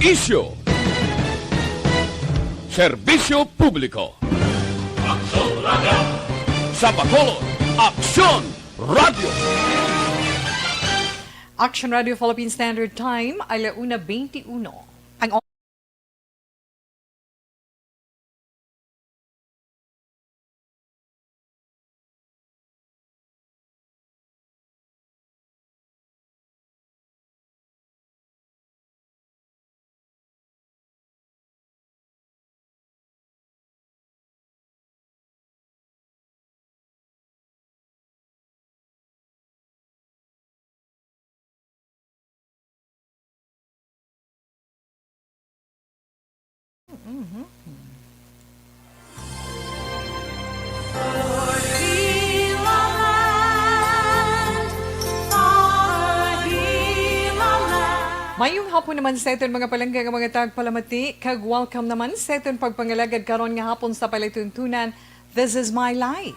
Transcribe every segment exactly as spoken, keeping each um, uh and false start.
Isyu. Serbisyo publiko. Aksyon Radio. Sa Bacolod, Aksyon Radio. Action Radio Philippine Standard Time, ala una twenty-one. Ang Mhm. Mayong hapon naman sa aton mga palangga nga mga tagpalamati, kag welcome naman sa aton pagpangalagad karon nga hapon sa palatuntunan This is my life.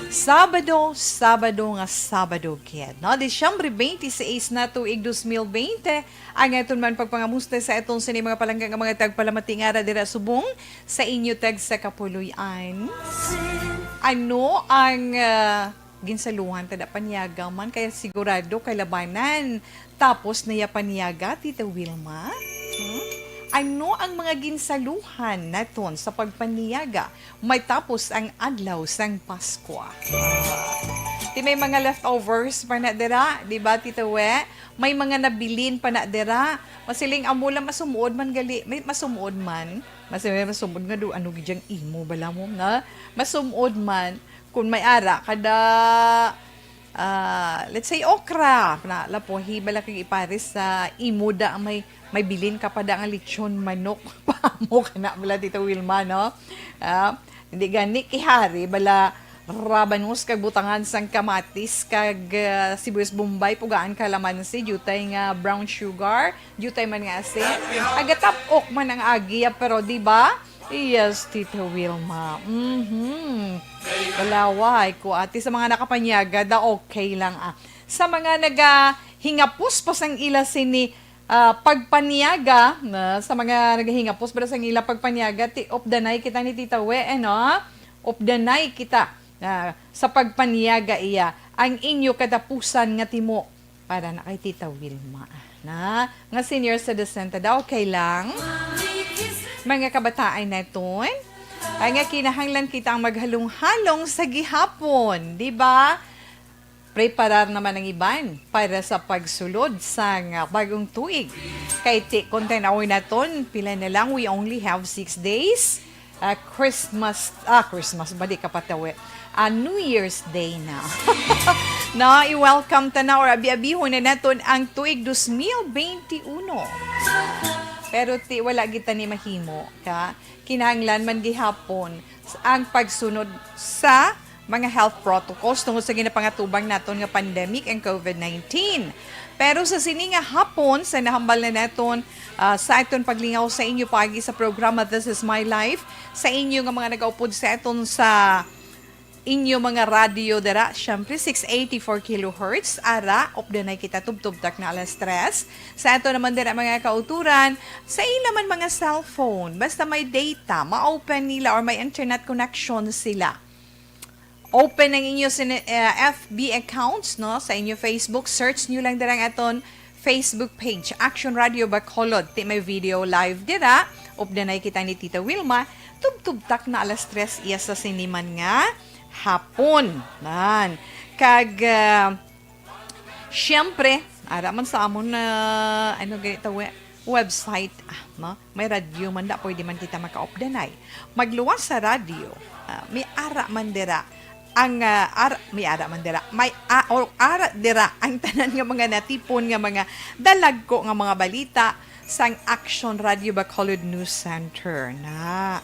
Sabado, Sabado nga Sabado gid, no? Disyembre twenty-six na tuig dos mil bente, ang aton man pagpangamusta sa aton sini mga palangga nga mga tagpalamati nga ara dira subong sa inyo tag sa kapuloy-an. Ano ang, ah, ginsaluhan ta da paniaga man, kaya sigurado kay labanan. Tapos na ya paniaga, Tita Wilma? Hmm? Ano ang mga ginsaluhan naton sa pagpaniaga may tapos ang adlaw sang Paskwa? Ti may mga leftovers pa na dira, di ba, Tita We? May mga nabilin pa na dira. Masiling amo lang, masumuod man gali, may masumuod man. Masiling masumuod nga do, ano gid yang imo bala mo nga masumuod man. Kung may ara kada, ah, let's say, okra, na lapuhi bala kag ipares sa imo da, may, may bilin ka pa da nga lechon manok. Pamo ka na bala, Tita Wilma, no? Ah, hindi gani kihari bala rabanos kag butangan sang kamatis kag, ah, sibuyas Bombay, pugaan kalamansi, diutay nga brown sugar, diutay man nga asin. Agatap-ok man ang agiya, pero di ba? Yes, Tita Wilma. Mhm. Wala, why ko, ate, sa mga nakapanyaga, da okay lang, ah. Sa mga nagahingapos pa sang ila sini, ah, pagpanyaga, na, sa mga nagahingapos pa sang ila pagpanyaga, ti, updanay kita ni Tita We, eh, no? Updanay kita, ah, sa pagpanyaga iya, ang inyo katapusan nga timo. Para na kay Tita Wilma, na, nga senior citizen ta daw, okay lang? Mga kabataan naton, ay nga kinahanglan kita ang maghalong-halong sa gihapon, di ba? Preparar naman ang iban para sa pagsulod sang, ah, bagong tuig. Kay ti-, kung tan-awon naton, pila na lang, we only have six days. Ah, Christmas, ah, Christmas, bali ka pa tawi. Ah, New Year's Day na. No, i-welcome ta na or abi-abihon na naton ang tuig dos mil bente uno. Pero ti, wala gid ta ni mahimo, ka? Kinahanglan man gihapon ang pagsunod sa mga health protocols tungod sa ginapangatubang naton nga pandemic, ang COVID nineteen. Pero sa sini nga hapon, sa nahambal na naton, ah, sa aton paglingaw sa inyo paagi sa programa This Is My Life, sa inyo nga mga nagaupod sa aton sa inyo mga radyo dira, syempre, six eighty-four kilohertz, ara, updanay kita tubtob tak na alas tres. Sa ato naman dira, mga kauturan, sa ila man mga cellphone, basta may data, ma-open nila or may internet connection sila. Open ang inyo sini-, eh, F B accounts, no? Sa inyo Facebook, search nyo lang dira ang aton Facebook page, Action Radio Bacolod. Ti may video live dira. Updanay kita ni Tita Wilma. Tubtub tak na alas tres iya sa siniman nga hapon. Nan. Kag, ah, siyempre, ara man sa amon na, ano, ganito, we-, website, ah, no? May radyo man da, pwede man kita makaupdanay. Magluwas sa radyo, ah, may ara man dira ang, ah, ar-, may ara man dira. May a-, or ara dira ang tanan nga mga natipon nga mga dalagko nga mga balita sang Action Radio Bacolod News Center na.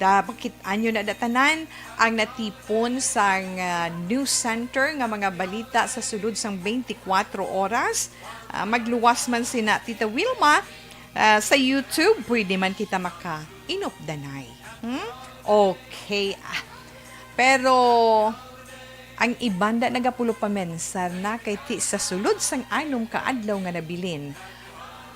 Da, makit-an nyo na da tanan ang natipon sang, ah, News Center nga mga balita sa sulod sang twenty-four oras. Ah, magluwas man sina Tita Wilma, ah, sa YouTube, pwede man kita maka-inupdanay. Hmm? Okay. Ah. Pero, ang iban da nagapulo pa mensar na kay ti sa sulod sang anom ka adlaw nga nabilin,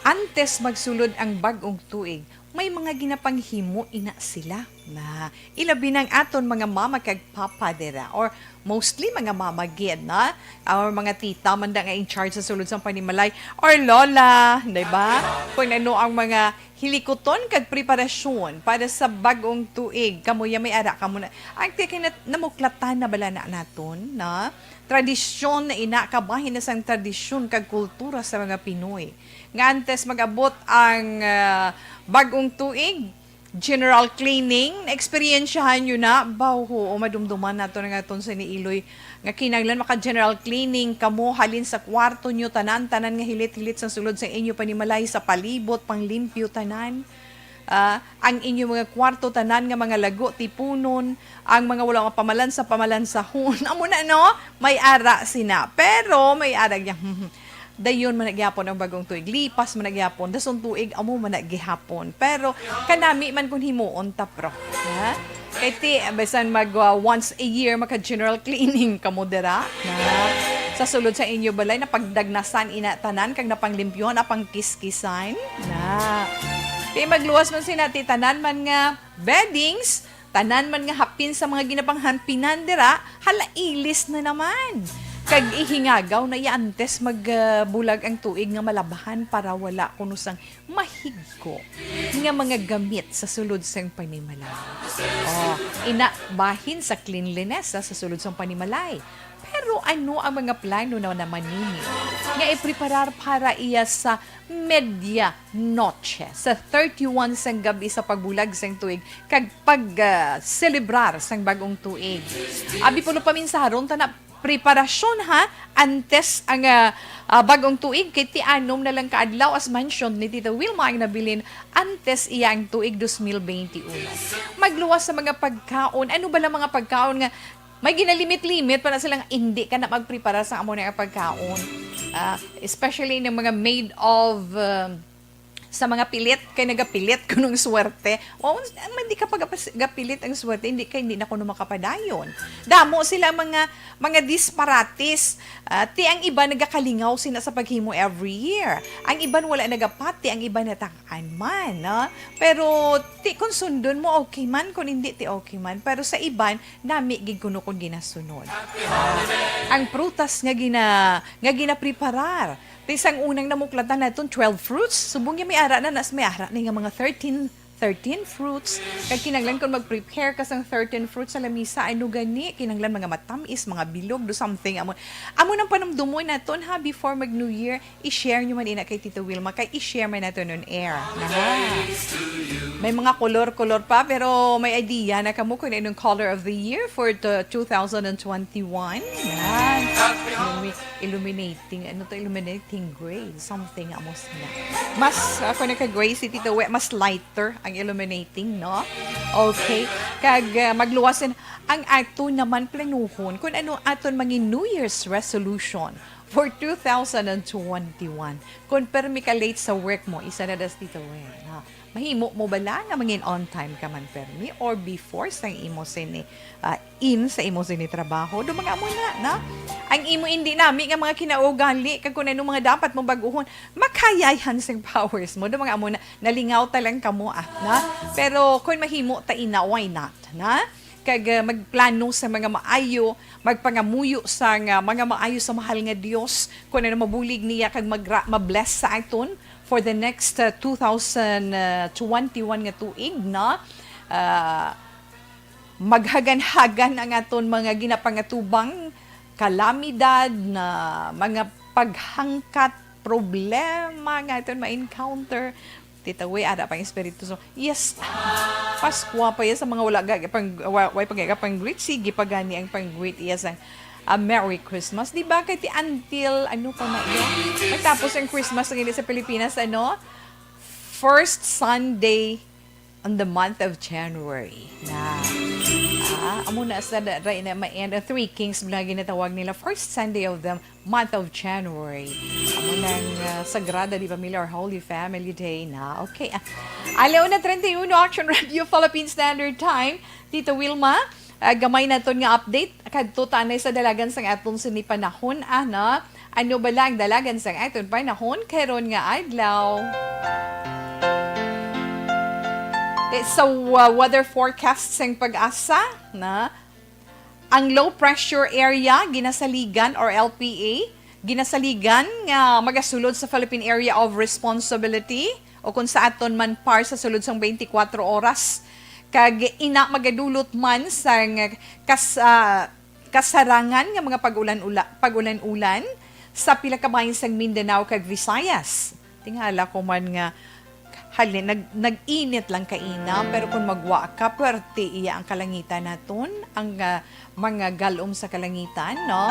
Antes magsulod ang bag-ong tuig, may mga ginapanghimo ina sila na ilabi ng aton mga mama kag papa dira, or mostly mga mama gid na, or mga tita man da nga in charge sa sulod sang panimalay, or lola, di ba? Kung ano ang mga hilikuton kag preparasyon para sa bag-ong tuig, kamo ya may ara kamo na. Ang tikin namuklatan na bala na naton na tradisyon na ina, kabahin na sang tradisyon kag kultura sa mga Pinoy. Nga antes mag-abot ang, ah, bag-ong tuig, general cleaning, naeksperyensyahan nyo na? Baw, oo, madumduman nato na nga ton sa ni Iloy nga kinahanglan maka-general cleaning kamo halin sa kwarto nyo, tanan-tanan nga hilit-hilit sa sulod sa inyo panimalay, sa palibot, panglimpyo tanan. Ah, ang inyo mga kwarto tanan nga mga lago, tipunon, ang mga wala nga pamalansa, pamalansa, pamalansahon. Amo na, no? May ara sina. Pero may ara gyang, dayon man na gyapon ang bag-ong tuig. Lipas man na gyapon. Dason tuig, amo man na gihapon. Pero kanami man kun himuon ta, pro. Ha? Kay ti, bisan mag, uh, once a year, maka-general cleaning kamo dira. Na, sa sulod sa inyo balay, napagdagnasan ina tanan, kag napanglimpyo, napangkiskisan. Na. Kay magluwas man sina ti tanan man nga beddings, tanan man nga hapin sa mga ginapanghampinan dira, hala, ilis na naman. Kag ihingagaw na ya antes mag, ah, bulag ang tuig nga malabhan para wala kuno sang mahigko nga mga gamit sa sulod sang panimalay. Oh, ina, bahin sa cleanliness, ah, sa sulod sang panimalay. Pero ano ang mga plano na naman ninyo nga ipreparar para iya sa media noche, sa thirty-one sang gabi sa pagbulag sang tuig, kag pag, ah, selebrar sang bag-ong tuig? Abi pulo paminsaharon ta na preparasyon, ha, antes ang, ah, ah, bag-ong tuig, kay ti anom na lang ka adlaw, as mentioned ni Tita Wilma, ang nabilin antes iya ang tuig dos mil benti uno. Magluwas sa mga pagkaon. Ano bala mga pagkaon nga may ginalimit-limit pa na sila nga hindi ka na magprepara sa amo na nga pagkaon? Ah, especially ng mga made of, um, sa mga pilit, kay nagapilit kunong swerte. O, man di ka pa gapas-, gapilit ang swerte, hindi ka, hindi na kuno makapadayon. Damo sila mga, mga disparates. Ah, ti ang iba nagakalingaw sina sa paghimo every year. Ang iban wala nagapati, ang iban natakan man, no? Pero ti kung sundon mo, okay man, kung hindi, ti okay man. Pero sa iban, nami gid kuno kung ginasunod. Ang prutas nga gina-, nga ginapreparar. Ti sang unang namuklatan naton, twelve fruits. Subong niya may ara na, nas may ara ni nga mga thirteen, thirteen fruits. Kag kinahanglan kung mag-prepare ka sang thirteen fruits sa lamisa, ano gani, kinahanglan mga matamis, mga bilog, do something. Amo, amo nang panumdumon naton, ha, before mag New Year, i-share nyo man ina kay Tita Wilma, kay i-share man naton on air. Aha. May mga kolor-kolor pa, pero may idea na kamo kung anong color of the year for the two thousand twenty-one? Yan. Illumi-, illuminating, ano to, illuminating gray, something amo sila. Mas, ako nagka-gray si Tita We, mas lighter ang illuminating, no? Okay. Kag, ah, magluwasin ang ato naman planuhon kung ano aton mga New Year's resolution for two thousand twenty-one. Kung permi ka late sa work mo, isa na das dito, eh, ha? Mahimo mo bala nga mangin on time ka man permi or before sang imo sini, ah, in sa imo sini trabaho? Do mga amo na, na? Ang imo indi nami nga mga kinaugali, kag kung ano mga dapat mong baguhon, makayayhan sing powers mo. Do mga amo na, nalingaw ta lang kamo, ah, na? Pero kung mahimo ta ina, why not, na? Kag, ah, magplano sa mga maayo, magpangamuyo sa nga mga maayo sa mahal nga Dios, kung ano mabulig niya kag magra-, mabless sa aton for the next, ah, two thousand twenty-one nga tuig, no? Ah, maghagan-hagan ang aton mga ginapangatubang kalamidad, na mga paghangkat, problema nga aton ma-encounter. Tita Uy, ara pang Espiritu Santo. Yes. Paskwa pa yan sa mga wala ga-, pang, wa-, way pa ga-, pang-greet. Sige pa gani ang pang-greet. Yes, ang, ah, Merry Christmas. Di ba? Kay ti until, ano pa na yun? Matapos ang Christmas, ang ini sa Pilipinas, ano? First Sunday on the month of January. Na, ah, amo na sa da-, ra-, na ma-, and, uh, Three Kings na ginatawag nila, first Sunday of the month of January. Amo nang, uh, Sagrada de Familia or Holy Family Day na. Okay, ah. Alauna treinta y uno, Action Radio Philippine Standard Time. Tita Wilma, ah, gamay naton nga update. Kadto tanay sa dalagan sang aton sini panahon, ah, na. Ano bala ang dalagan sang aton panahon karon nga adlaw? Eh, sa wa-, weather forecast sang PAGASA, na ang low pressure area ginasaligan, or L P A, ginasaligan nga magasulod sa Philippine Area of Responsibility, o kung sa aton man, PAR, sa sulod sang twenty-four oras, kag ina magadulot man sang kas-, ah, kasarangan nga mga pag-ulan-ula-, pag-ulan-ulan sa pila ka bahin sang Mindanao kag Visayas. Tingala ko man nga, halin, nag-, nag-init lang kaina, pero kung magwa ka, pwerte iya ang kalangitan naton, ang, ah, mga galom sa kalangitan, no?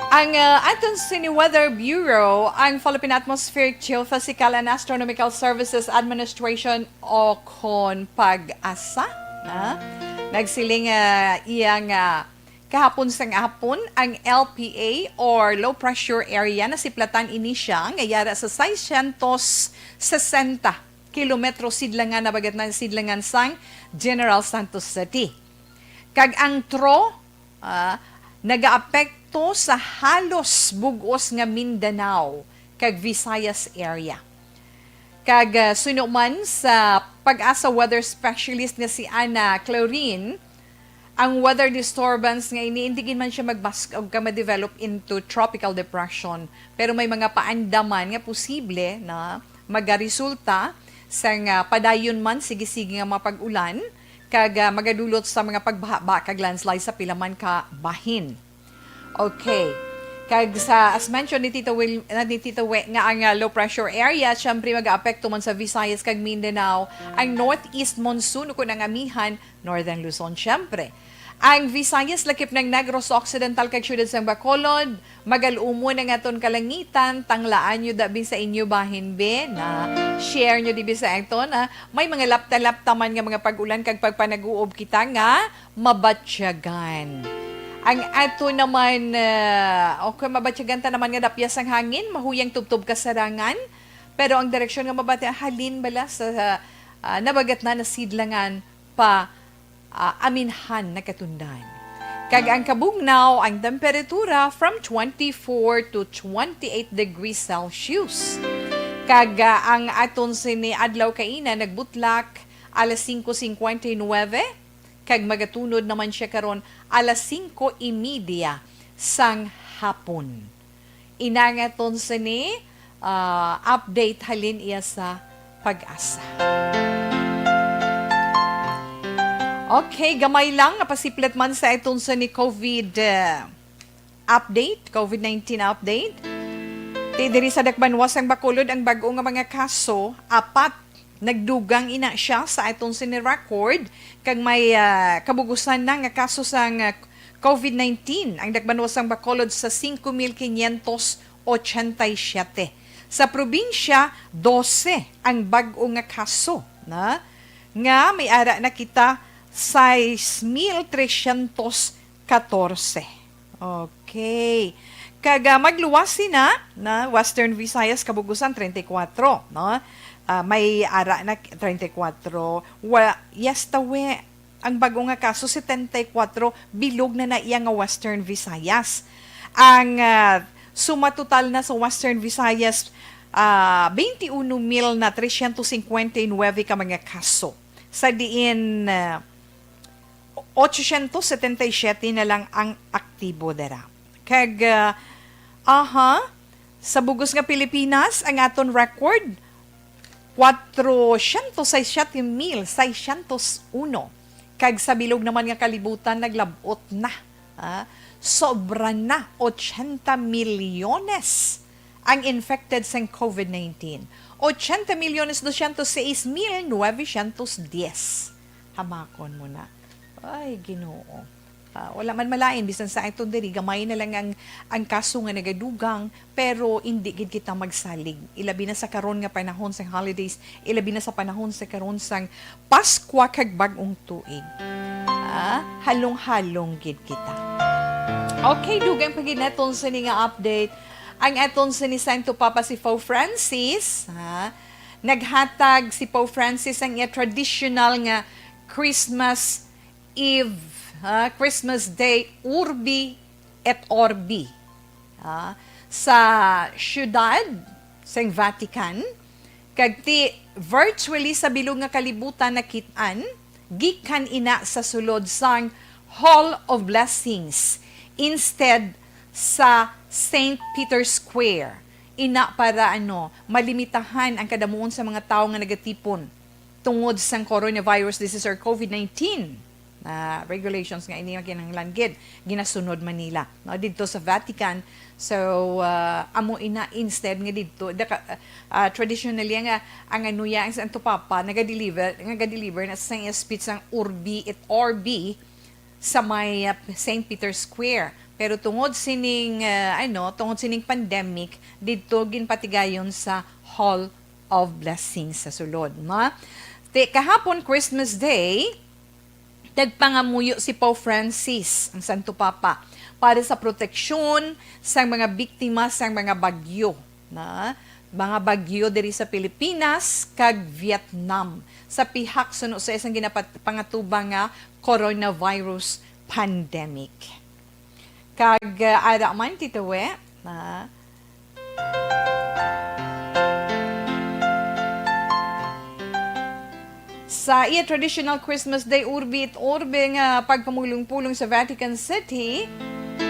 Ang, ah, aton sini Weather Bureau, ang Philippine Atmospheric Geophysical and Astronomical Services Administration, o kon PAGASA, ha? Nagsiling, ah, iya nga kahapon sang hapon ang L P A, or low pressure area, nasiplatan ini siya nga yara sa seiscientos sesenta kilometro sidlangan, nabagatnan sidlangan sang General Santos City. Kag ang TRO, ah, nagaapekto sa halos bug-os nga Mindanao kag Visayas area. Kag, ah, suno man sa PAGASA weather specialist nga si Ana Clarin, ang weather disturbance nga ini, hindi gid man siya magbaskog ka ma-develop into tropical depression, pero may mga paandaman nga posible na magaresulta sang, ah, padayon man sige-sige nga mga pag-ulan, kag, ah, magadulot sa mga pagbaha kag landslide sa pila man ka bahin. Okay. Kag sa, as mentioned ni Tito Will, na ni Tito We, nga ang, ah, low pressure area, syempre, mag-aapekto man sa Visayas kag Mindanao ang northeast monsoon, o kun ang amihan, Northern Luzon, syempre. Ang Visayas, lakip ng Negros Occidental kag siyudad sang Bacolod, magal-umon ang aton kalangitan, tanglaan nyo dabi sa inyo bahin, be, na share nyo dibi sa aton, ha. May mga lapta-lapta man nga mga pag-ulan kag pagpanaguob kita nga mabatyagan. Ang ato naman, ah, okay, mabatyagan ta naman nga dapyas ang hangin, mahuyang tubtob kasarangan, pero ang direksyon nga mabati halin bala sa, ah, nabagatnan na sidlangan pa, ah, aminhan nakatundan. Kag ang kabugnaw, ang temperatura from twenty-four to twenty-eight degrees Celsius. Kag, ah, ang aton sini adlaw kaina nagbutlak alas singko singkwenta y nuwebe, kag magatunod naman siya karon alas singko y media sang hapon. Inangaton sini, ah, update halin iya sa PAGASA. Okay, gamay lang, napasiplat man sa aton sini COVID, ah, update, COVID nineteen update. Ti diri sa Dakbanwa sang Bacolod, ang bag-o nga mga kaso, apat. Nagdugang ina siya sa aton sini record, kag may, ah, kabugusan na nga kaso sang, ah, COVID nineteen ang Dakbanwa sang Bacolod sa singko mil quinientos ochenta y siete. Sa probinsya, dose ang bag-o nga kaso na, nga may ara na kita sais mil tresyentos katorse. Okay. Kag, ah, magluwas sina na Western Visayas, Kabugusan, treinta y cuatro, no? Ah, may ara na treinta y cuatro. Wa-, yes, tawe, ang bago nga kaso, setenta y cuatro, bilog na na iya nga Western Visayas. Ang, ah, suma total na sa Western Visayas, ah, twenty-one mil na tresyentos singkwenta y nuwebe ka mga kaso. Sa diin, ah, ochocientos setenta y siete na lang ang aktibo dira. Kag, ah, aha, sa bug-os nga Pilipinas, ang aton record, cuatrocientos seiscientos mil seiscientos uno. Kag sa bilog naman nga kalibutan, naglab-ot na, ah, sobra na ochenta milyones ang infected sang COVID nineteen. Ochenta milyones dosyentos seis mil nuwebesyentos dyes. Hamakon mo na. Ay, Ginoo. Ah, wala man malain, bisan sa aton diri, gamay na lang ang, ang kaso nga nagadugang, pero indi gid kita magsalig. Ilabi na sa karon nga panahon sang holidays, ilabi na sa panahon sa karon sang Paskwa kag Bag-ong Tuig. Ah, halong-halong gid kita. Okay, dugang pa gid naton sini nga update. Ang aton sini Santo Papa si Pope Francis, ha? Naghatag si Pope Francis ang iya traditional nga Christmas Eve, ha? Christmas Day, Urbi et Orbi. ah, sa siyudad sang Vatican, kag ti virtually sa bilog nga kalibutan nakit-an, gikan ina sa sulod sang Hall of Blessings instead sa Saint Peter's Square. Ina para, ano, malimitahan ang kadamuon sa mga tawo nga nagatipon tungod sang coronavirus disease or COVID nineteen na regulations nga ini kinahanglan gid ginasunod man nila, no, didto sa Vatican. So, ah, amo ina, instead nga didto, daka-, ah, traditionally nga ang anuya ang Santo Papa nagadeliver, nagadeliver na sa iyang speech sang Urbi et Orbi sa may, ah, Saint Peter's Square. Pero tungod sining, ah, ano, tungod sining pandemic, didto ginpatigayon sa Hall of Blessings sa sulod, no? Ti kahapon, Christmas Day, nagpangamuyo si Pope Francis, ang Santo Papa, para sa proteksyon sang mga biktima sang mga bagyo, na mga bagyo diri sa Pilipinas kag Vietnam, sa pihak suno sa isang ginapat-, pangatubang nga coronavirus pandemic. Kag, uh, ara man, Tito We, na sa iya traditional Christmas Day Urbi et Orbi nga pagpamulong-pulong sa Vatican City,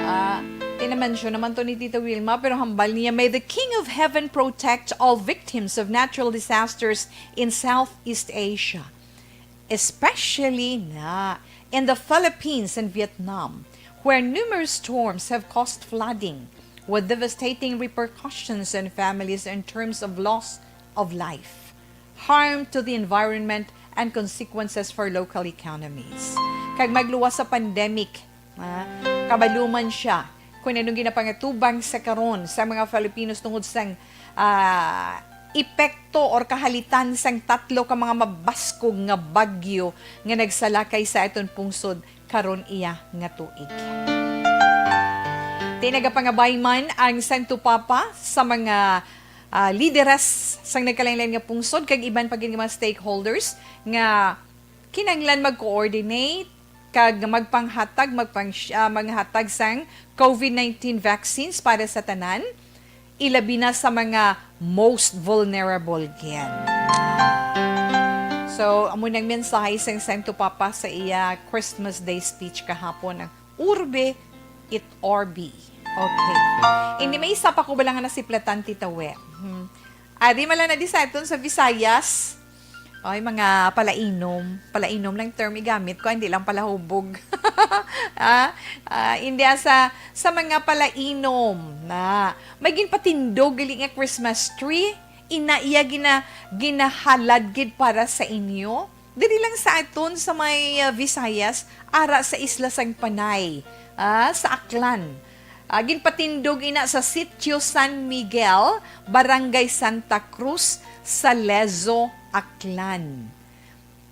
ah, tinamensyon naman to ni Tita Wilma, pero hambal niya, "May the King of Heaven protect all victims of natural disasters in Southeast Asia, especially na in the Philippines and Vietnam, where numerous storms have caused flooding, with devastating repercussions on families in terms of loss of life, harm to the environment, and consequences for local economies." Kag magluwas sa pandemic, ah, kabalo man siya kung anong ginapangatubang sa karon sa mga Filipinos tungod sang, ah, epekto or kahalitan sang tatlo ka mga mabaskog nga bagyo nga nagsalakay sa aton pungsod karon iya nga tuig. Ti nagapangabay man ang Santo Papa sa mga, ah, lideres sang nagkalainlain nga pungsod kag iban pa gid nga mga stakeholders nga kinahanglan mag-coordinate kag magpanghatag, magpang-, ah, maghatag sang COVID nineteen vaccines para sa tanan, ilabi na sa mga most vulnerable gid. So, amo nang mensahe sang Santo Papa sa iya Christmas Day speech kahapon, ang Urbi et Orbi. Okay. Hindi, may isa pa ko bala nga nasiplatan, Tita We. Hmm. Ari man lang na di sa aton sa Visayas. Ay, mga palainom. Palainom lang term igamit ko, hindi lang palahubog. Ah, ah, hindi, ah, sa, sa mga palainom na may ginpatindog gali nga Christmas tree, ina iya gina-, ginahalad gid para sa inyo. Diri lang sa aton sa may, ah, Visayas, ara sa isla sang Panay, ah, sa Aklan. Ah, ginpatindog ina sa Sitio San Miguel, Barangay Santa Cruz, sa Lezo, Aklan.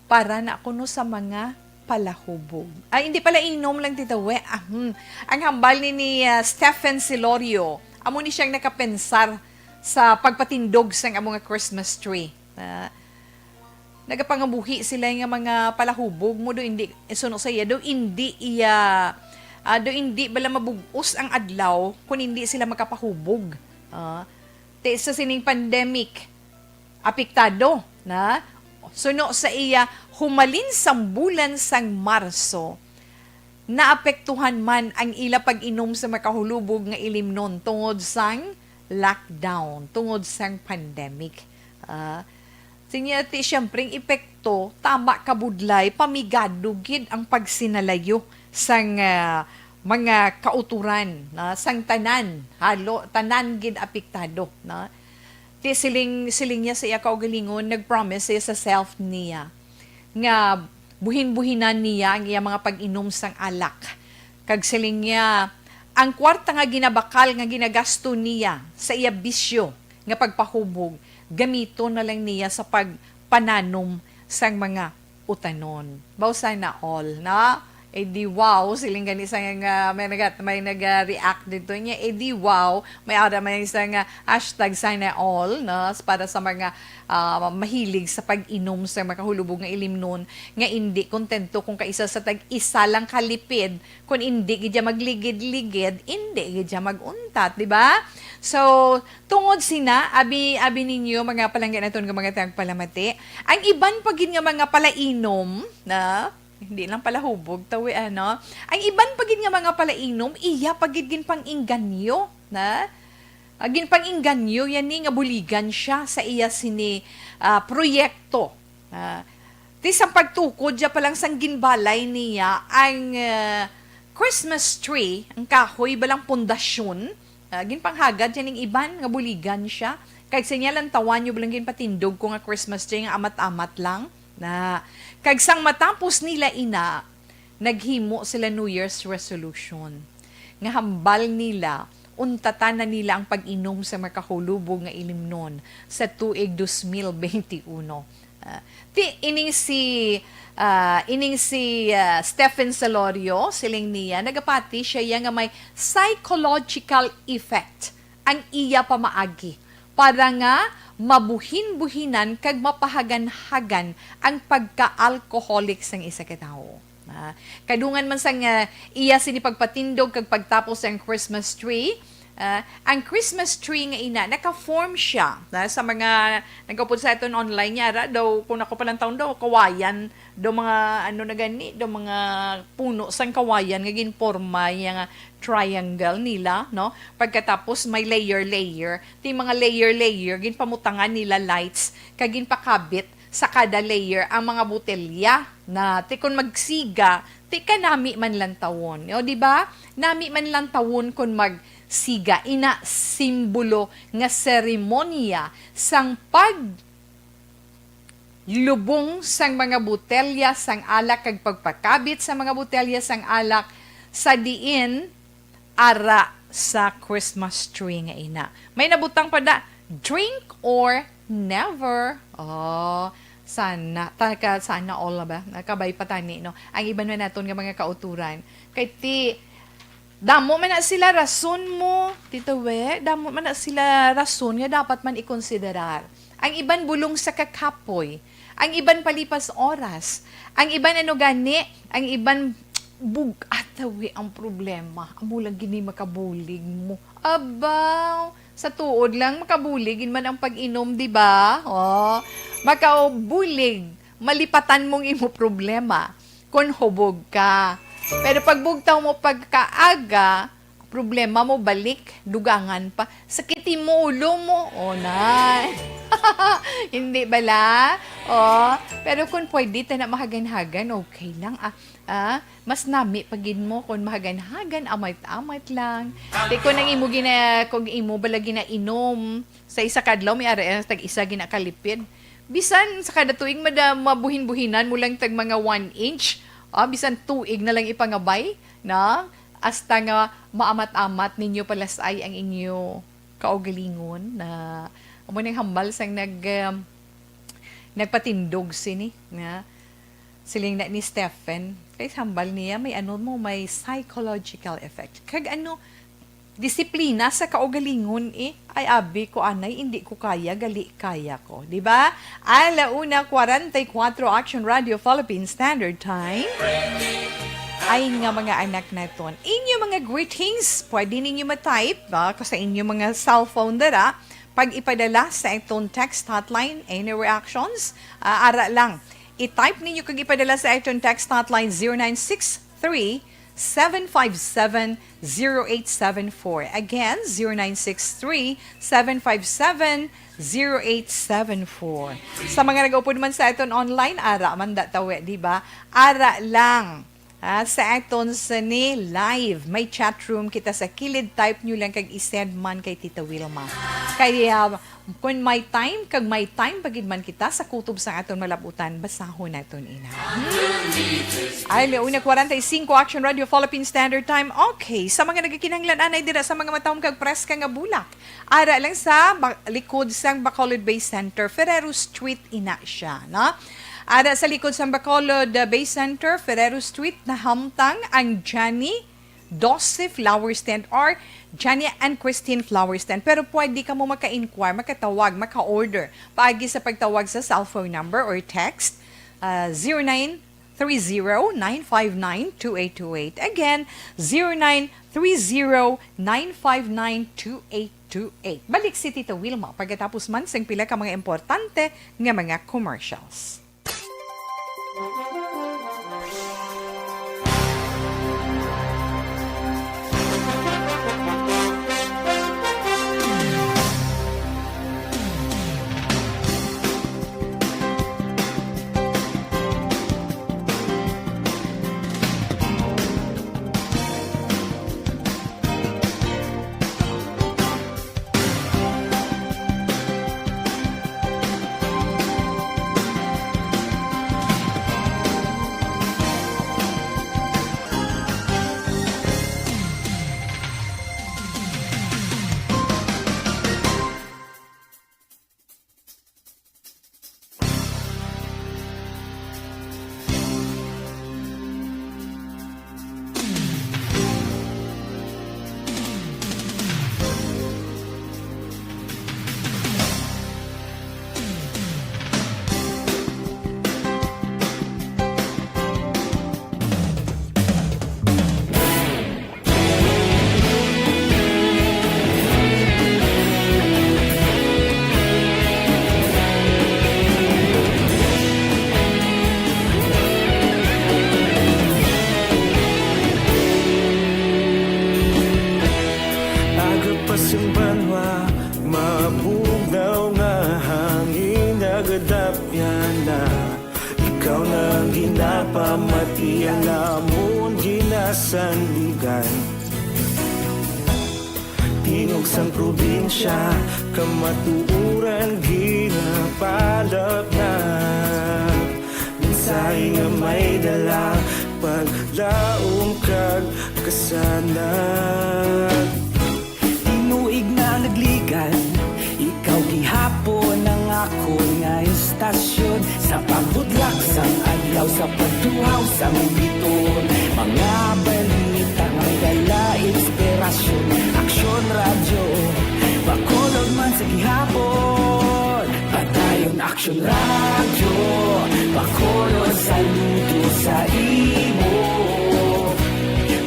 Para na kuno sa mga palahubog. Ay, hindi, palainom lang, Tita We. Ah, hmm. Ang hambal ni, ni, ah, Stephen Silorio, amo ni siyang nakapensar sa pagpatindog sang amo nga Christmas tree. Ah, nagapangabuhi sila nga mga palahubog mo do, hindi, suno sa iya, do hindi iya, ah, do hindi bala mabug-os ang adlaw kung hindi sila makapahubog. Ah, ti sa sining pandemic, apektado na. Suno sa iya, humalin sang bulan sang Marso, naapektuhan man ang ila pag-inom sa makahulubog nga ilimnon tungod sang lockdown, tungod sang pandemic. Ah, sinya ti, siyempre, ang epekto, tama kabudlay, pamigado gid ang pagsinalayo sang, ah, mga kautoran, na, sang tanan, halo, tanan gid apektado, na. Ti siling, siling niya sa iya kaugalingon, nag-promise siya sa self niya nga buhin-buhinan niya ang iya mga pag-inom sang alak. Kag siling niya, ang kwarta nga ginabakal nga ginagasto niya sa iya bisyo nga pagpahubog, gamiton na lang niya sa pagpananom sang mga utanon. Baw sana all, na? Eh, di wow, siling gani sa nga may nagat-, may nag-react dito niya. Eh, di wow, may ara may isa nga hashtag sana all, no? Para sa mga, ah, mahilig sa pag-inom sa makahulubog nga ilimnon, nga indi kontento kung kaisa sa tag-isa lang kalipid, kung indi gid siya magligid-ligid, indi gid siya mag-untat, di ba? So, tungod sina, abi, abi ninyo, mga palangga naton nga mga tagpalamati, ang iban pa gid nga mga palainom, na, hindi lang pala hubog, tawi, ano? Ang iban pa gid nga mga palainom, iya pa gid ginpang-inganyo, na? Ah, ginpang-inganyo yan ni nga buligan siya sa iya sini, ah, proyekto. Ah, ti sang pagtukod siya pa lang sang ginbalay niya ang, ah, Christmas tree, ang kahoy balang pundasyon, ah, ginpanghagad siya ning iban nga buligan siya. Kag sa niya lantawan niyo balang ginpatindog ko nga Christmas tree nga amat-amat lang. Na, kag sang matapos nila ina, naghimo sila New Year's resolution nga hambal nila, untatan na nila ang pag-inom sa makahulubog nga ilimnon sa tuig dos mil benti uno. Ah, ti, ining si, ah, ining si, ah, Stephen Solorio, siling niya, nagapati siya iya nga may psychological effect ang iya pamaagi para nga mabuhin-buhinan kag mapahagan-hagan ang pagka-alcoholic sang isa ka tawo. Ah, kadungan man sang, ah, iya sini pagpatindog kag pagtapos sang Christmas tree, ah, ang Christmas tree nga ina naka-form siya, na, sa mga nagapod sa aton online niya ra daw, kung ako palang taon daw, kawayan daw, mga ano na gani daw, mga puno sang kawayan nga ginporma iya nga triangle nila, no? Pagkatapos may layer-layer, ti mga layer-layer, ginpamutangan nila lights kag ginpakabit sa kada layer ang mga botelya, na ti kon magsiga, ti kanami man lantawon, o, di ba? Nami man lantawon kon magsiga, ina simbolo nga seremonya sang pag lubong sang mga botelya sang alak kag pagpakabit sa mga botelya sang alak sa diin ara sa Christmas tree nga ina. May nabutang pa da, "Drink or never." Oh, sana, taka, sana all ba? Nakabay pa tani, no? Ang iban man naton nga mga kauturan. Kay ti, damo man na sila rason mo, Tito We, damo man na sila rason nga dapat man ikonsiderar. Ang iban bulong sa kakapoy, ang iban palipas oras, ang iban ano gani, ang iban bug-, atawi ang problema. Amo lang gini makabulig mo. Abaw, sa tuod lang, makabulig gid man ang pag-inom, di ba? Oh, makabulig, malipatan mong imo problema kon hubog ka. Pero pag bugtaw mo pagkaaga, problema mo balik, dugangan pa. Sakit imo ulo mo. O, na. Hindi bala? O, pero kung pwede ta na mahagan-hagan, okay lang. Ah, ah, mas nami pa gid mo kung mahagan-hagan, amat-amat lang. Di ko nang imo gina-, kung imo bala ginainom, sa isa ka adlaw, may ara, tag isa ginakalipid. Bisan sa kada tuig, mada-, mabuhin-buhinan mo lang tag mga one inch. Ah, bisan tuig na lang ipangabay, na? Hasta nga maamat-amat ninyo palasay ang inyo kaugalingon, na amo nang hambal sang nag-, um, nagpatindog sini, nga siling na ni Stephen, kay hambal niya may ano mo, may psychological effect. Kag ano, disiplina sa kaugalingon, eh. Ay, abi ko, anay, hindi ko kaya, gali kaya ko. Di ba? Ala una, kwarenta y kuwatro, Action Radio Philippine Standard Time. Ay nga mga anak naton. Inyo mga greetings, pwede ninyo ma-type, ah, sa inyo mga cellphone dara, pag ipadala sa aton text hotline. Any reactions? Ah, ara lang. I-type ninyo kag ipadala sa aton text hotline, zero nine six three, seven five seven, zero eight seven four. Again, zero nine six three, seven five seven, zero eight seven four. Sa mga nag-upod man sa aton online, ara man da tawe, di ba? Ara lang. Ah, sa aton sini live, may chat room kita sa kilid. Type nyo lang kag i-send man kay Tita Wilma. Kay, ah, kung may time, kag may time pa gid man kita sa kutob sa aton malabutan, basahon naton ina. Hmm. Ay, ala una kwarenta y singko, Action Radio Philippine Standard Time. Okay, sa mga nagakinahanglan anay dira sa mga matahom kag preska nga bulak, ara lang sa ba-, likod sang Bacolod Bay Center, Ferrero Street ina siya, no? Ada sa likod sang Bacolod, uh, Bay Center, Ferrero Street, nahamtang ang Johnny Doce Flower Stand or Johnny and Christine Flower Stand. Pero pwede ka mo maka-inquire, makatawag, maka-order paagi sa pagtawag sa cellphone number or text, uh, zero nine three zero nine five nine two eight two eight. Again, zero nine three zero nine five nine two eight two eight. Balik si Tita Wilma pagkatapos man sing pila ka mga importante nga mga commercials. Aga pa sing banwa, mabugnaw nga hangin, nagadapyan na. Ikaw na ang ginapamati, ang amon ginasandigan. Tingog sang probinsya, kamatuoran ginapalapnat. Mensahe nga may dala, paglaom kag kasanag. Tinuig na nagligan, ikaw gihapon ang akon nga istasyon. Sa pagbudlak sang adlaw, sa pagtuhaw sang biton, mga balita may dala inspirasyon. Aksyon Radyo, Bacolod man sa gihapon. Padayon Aksyon Radyo, Bacolod, saludo sa imo.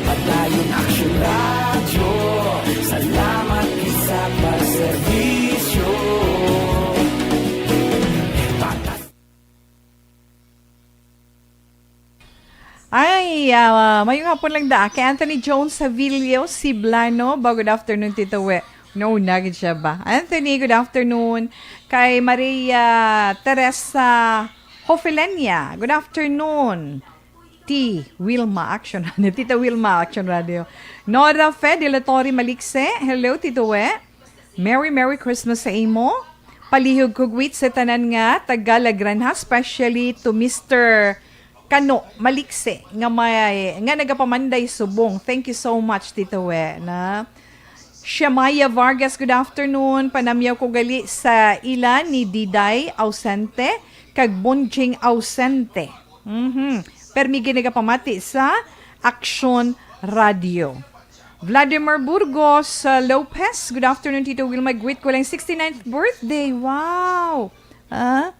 Padayon Aksyon Radyo, salamat gid sa pagserbisyo. Patas- Ay, ah, mayong hapon lang da. Kay Anthony Jones Savilio Siblano, ba, good afternoon, Tito We. No, nagid siya ba? Anthony, good afternoon. Kay Maria Teresa Hofelenia, good afternoon. T. Wilma Action Radio. Tita Wilma Action Radio. Nora Fe de la Torre Malikse, hello, Tito We. Merry, Merry Christmas sa imo. Palihog kog greet sa tanan nga taga Lagranha, especially to Mister Kano Malikse nga may, nga nagapamanday subong. Thank you so much, Tito We, na. Shamaya Vargas, good afternoon. Panamyaw ko gali sa ila ni Diday ausente kag Bonjing ausente. Mhm. Permi ginagapamati sa Aksyon Radio. Vladimir Burgos, uh, Lopez, good afternoon, Tito Wilma. Greet ko lang sixty-ninth birthday. Wow! Ah?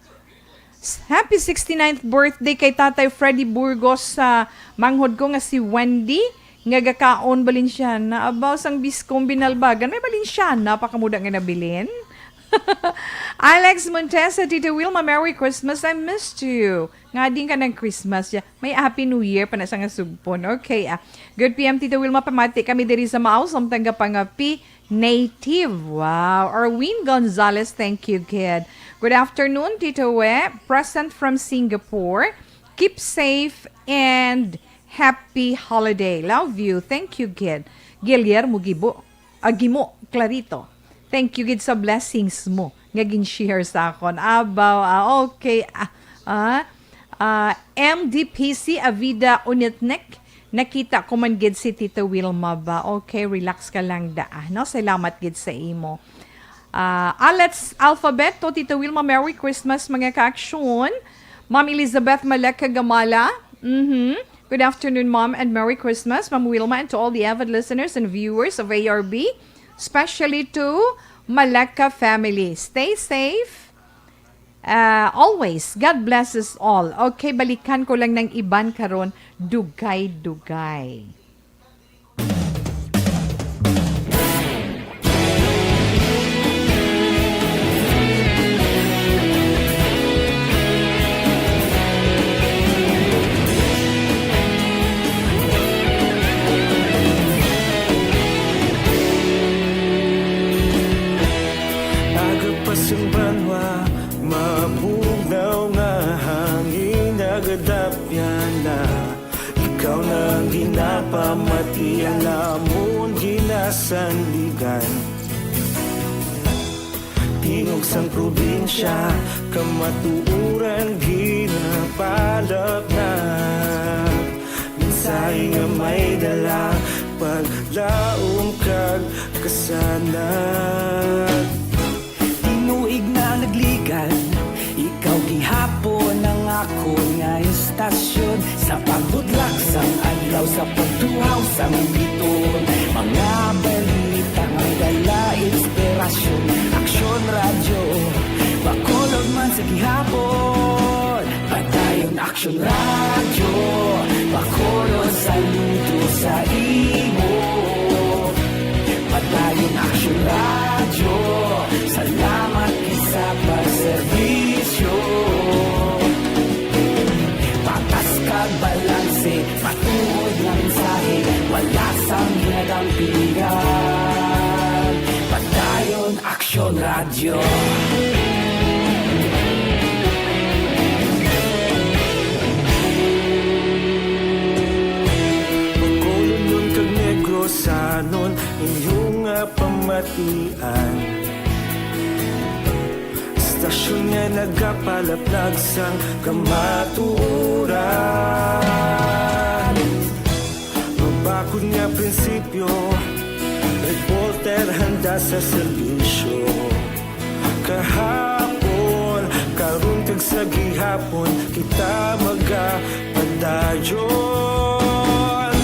S-, happy sixty-ninth birthday kay Tatay Freddy Burgos sa manghod ko nga si Wendy nga gakaon Balenciana. Abaw sang Biscong Binalbagan, may Balenciana pa kamo da nga nabilin? Alex Montesa, Tito Wilma, Merry Christmas. I missed you. Nga din ka ng Christmas ya. May Happy New Year pa na sa nga sugpon. Okay, ah. Good P M, Tito Wilma, pamati kami diri sa Mao, samtang gapangapi native. Wow. Arwin Gonzalez, thank you, kid. Good afternoon, Tito We. Present from Singapore. Keep safe and happy holiday. Love you. Thank you, kid. Guillermo Gibo. Ah, Gimo, Clarito. Thank you gid sa blessings mo nga gin-share sa akon. Abaw, ah, okay. Ah, ah, M D P C Avida Unitnik, nakita ko man gid si Tita Wilma ba? Okay, relax ka lang da, ah, no? Salamat gid sa imo. Ah, ah, let's alphabet to, Tita Wilma. Merry Christmas, mga kaaksyon. Ma'am Elizabeth Malek Kagamala. Mm-hmm. Good afternoon, Ma'am, and Merry Christmas, Ma'am Wilma, and to all the avid listeners and viewers of A R B, especially to Malek family. Stay safe. Uh, always. God bless us all. Okay, balikan ko lang ng iban karon. Dugay-dugay. Aga pa sing banwa, mabugnaw nga hangin, nagadapyan na. Ikaw na ang ginapamati, ang amon ginasandigan. Tingog sang probinsya, kamatuoran ginapalapnag. Mensahe nga may dala, paglaom kag kasanag. Tinuig na nagligad, ikaw gihapon ang akon nga istasyon. Sa pagbutlak sang adlaw, sa pagtuhaw sang biton, mga balita may dala inspirasyon. Aksyon Radyo, Bacolod man sa gihapon. Padayon Aksyon Radyo, Bacolod, saludo sa imo. Padayon Aksyon Radyo, salamat gid sa pagserbisyo. Patas kag balanse, matuod nga mensahe, wala sang ginadampigan. Padayon Aksyon Radyo. Bacolodnon kag Negrosanon, inyo nga pamatian. Istasyon nga nagapalaplag sang kamatuoran. Mabakod nga prinsipyo, reporter handa sa serbisyo. Kahapon, karon kag sa gihapon, kita magapadayon.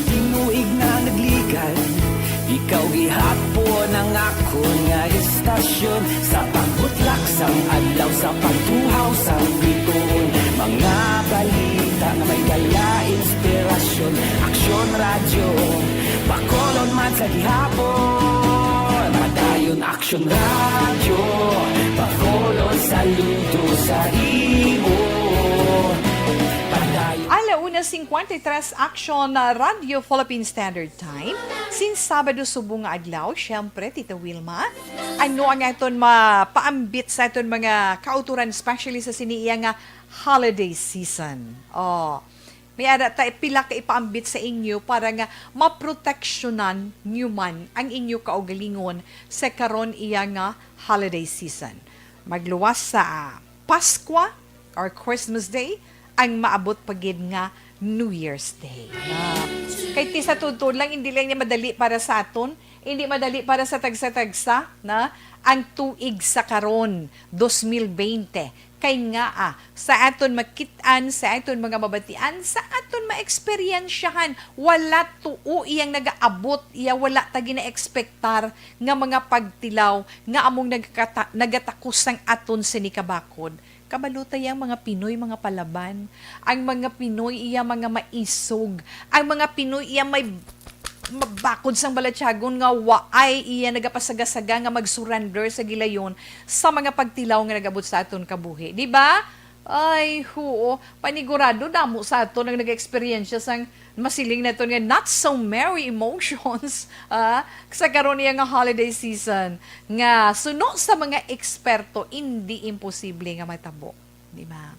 Tinuig na nagligad, ikaw gihapon ang akon nga istasyon. Sa pagbutlak sang adlaw, sa pagtuhaw sang biton, mga balita nga may dala inspirasyon. Aksyon Radyo, Bacolod man sa gihapon. Padayon Aksyon Radyo, Bacolod, saludo sa imo. Padayon. Ala una cincuenta y tres, Aksyon Radyo Philippine Standard Time. Sin Sabado subong nga adlaw, siyempre, Tita Wilma, ano ang aton mapaambit sa aton mga kautoran, especially sa sini iya nga holiday season? Oh, may ara ta pila ka ipaambit sa inyo para nga maproteksyonan nyo man ang inyo kaugalingon sa karon iya nga holiday season. Magluwas sa Paskwa or Christmas Day, ang maabot pa gid nga New Year's Day. Na, kay ti sa tuod-tuod lang, hindi lang niya madali para sa aton, hindi madali para sa tagsa-tagsa na ang tuig sa karon, dos mil bente. Kay nga, ah, sa aton makit-an, sa aton mga mabatian, sa aton maeksperiensyahan, wala tuo iyang nagaabot, iya wala ta ginaekspektar nga mga pagtilaw nga among nagkata-, nagatakos sang aton sini kabakod. Kabalo ta ya ang mga Pinoy, mga palaban. Ang mga Pinoy iya mga maisog. Ang mga Pinoy iya may mabakod sang balatyagon nga waay iya nagapasagasaga nga mag-surrender sa gilayon sa mga pagtilaw nga nag-abot sa aton kabuhi. Di ba? Ay, huo. Panigurado, damo sa aton ang nag-eksperyensya sang masiling naton nga not so merry emotions, ah, sa karon niya nga holiday season, nga suno sa mga eksperto, indi imposible nga matabo. Di ba?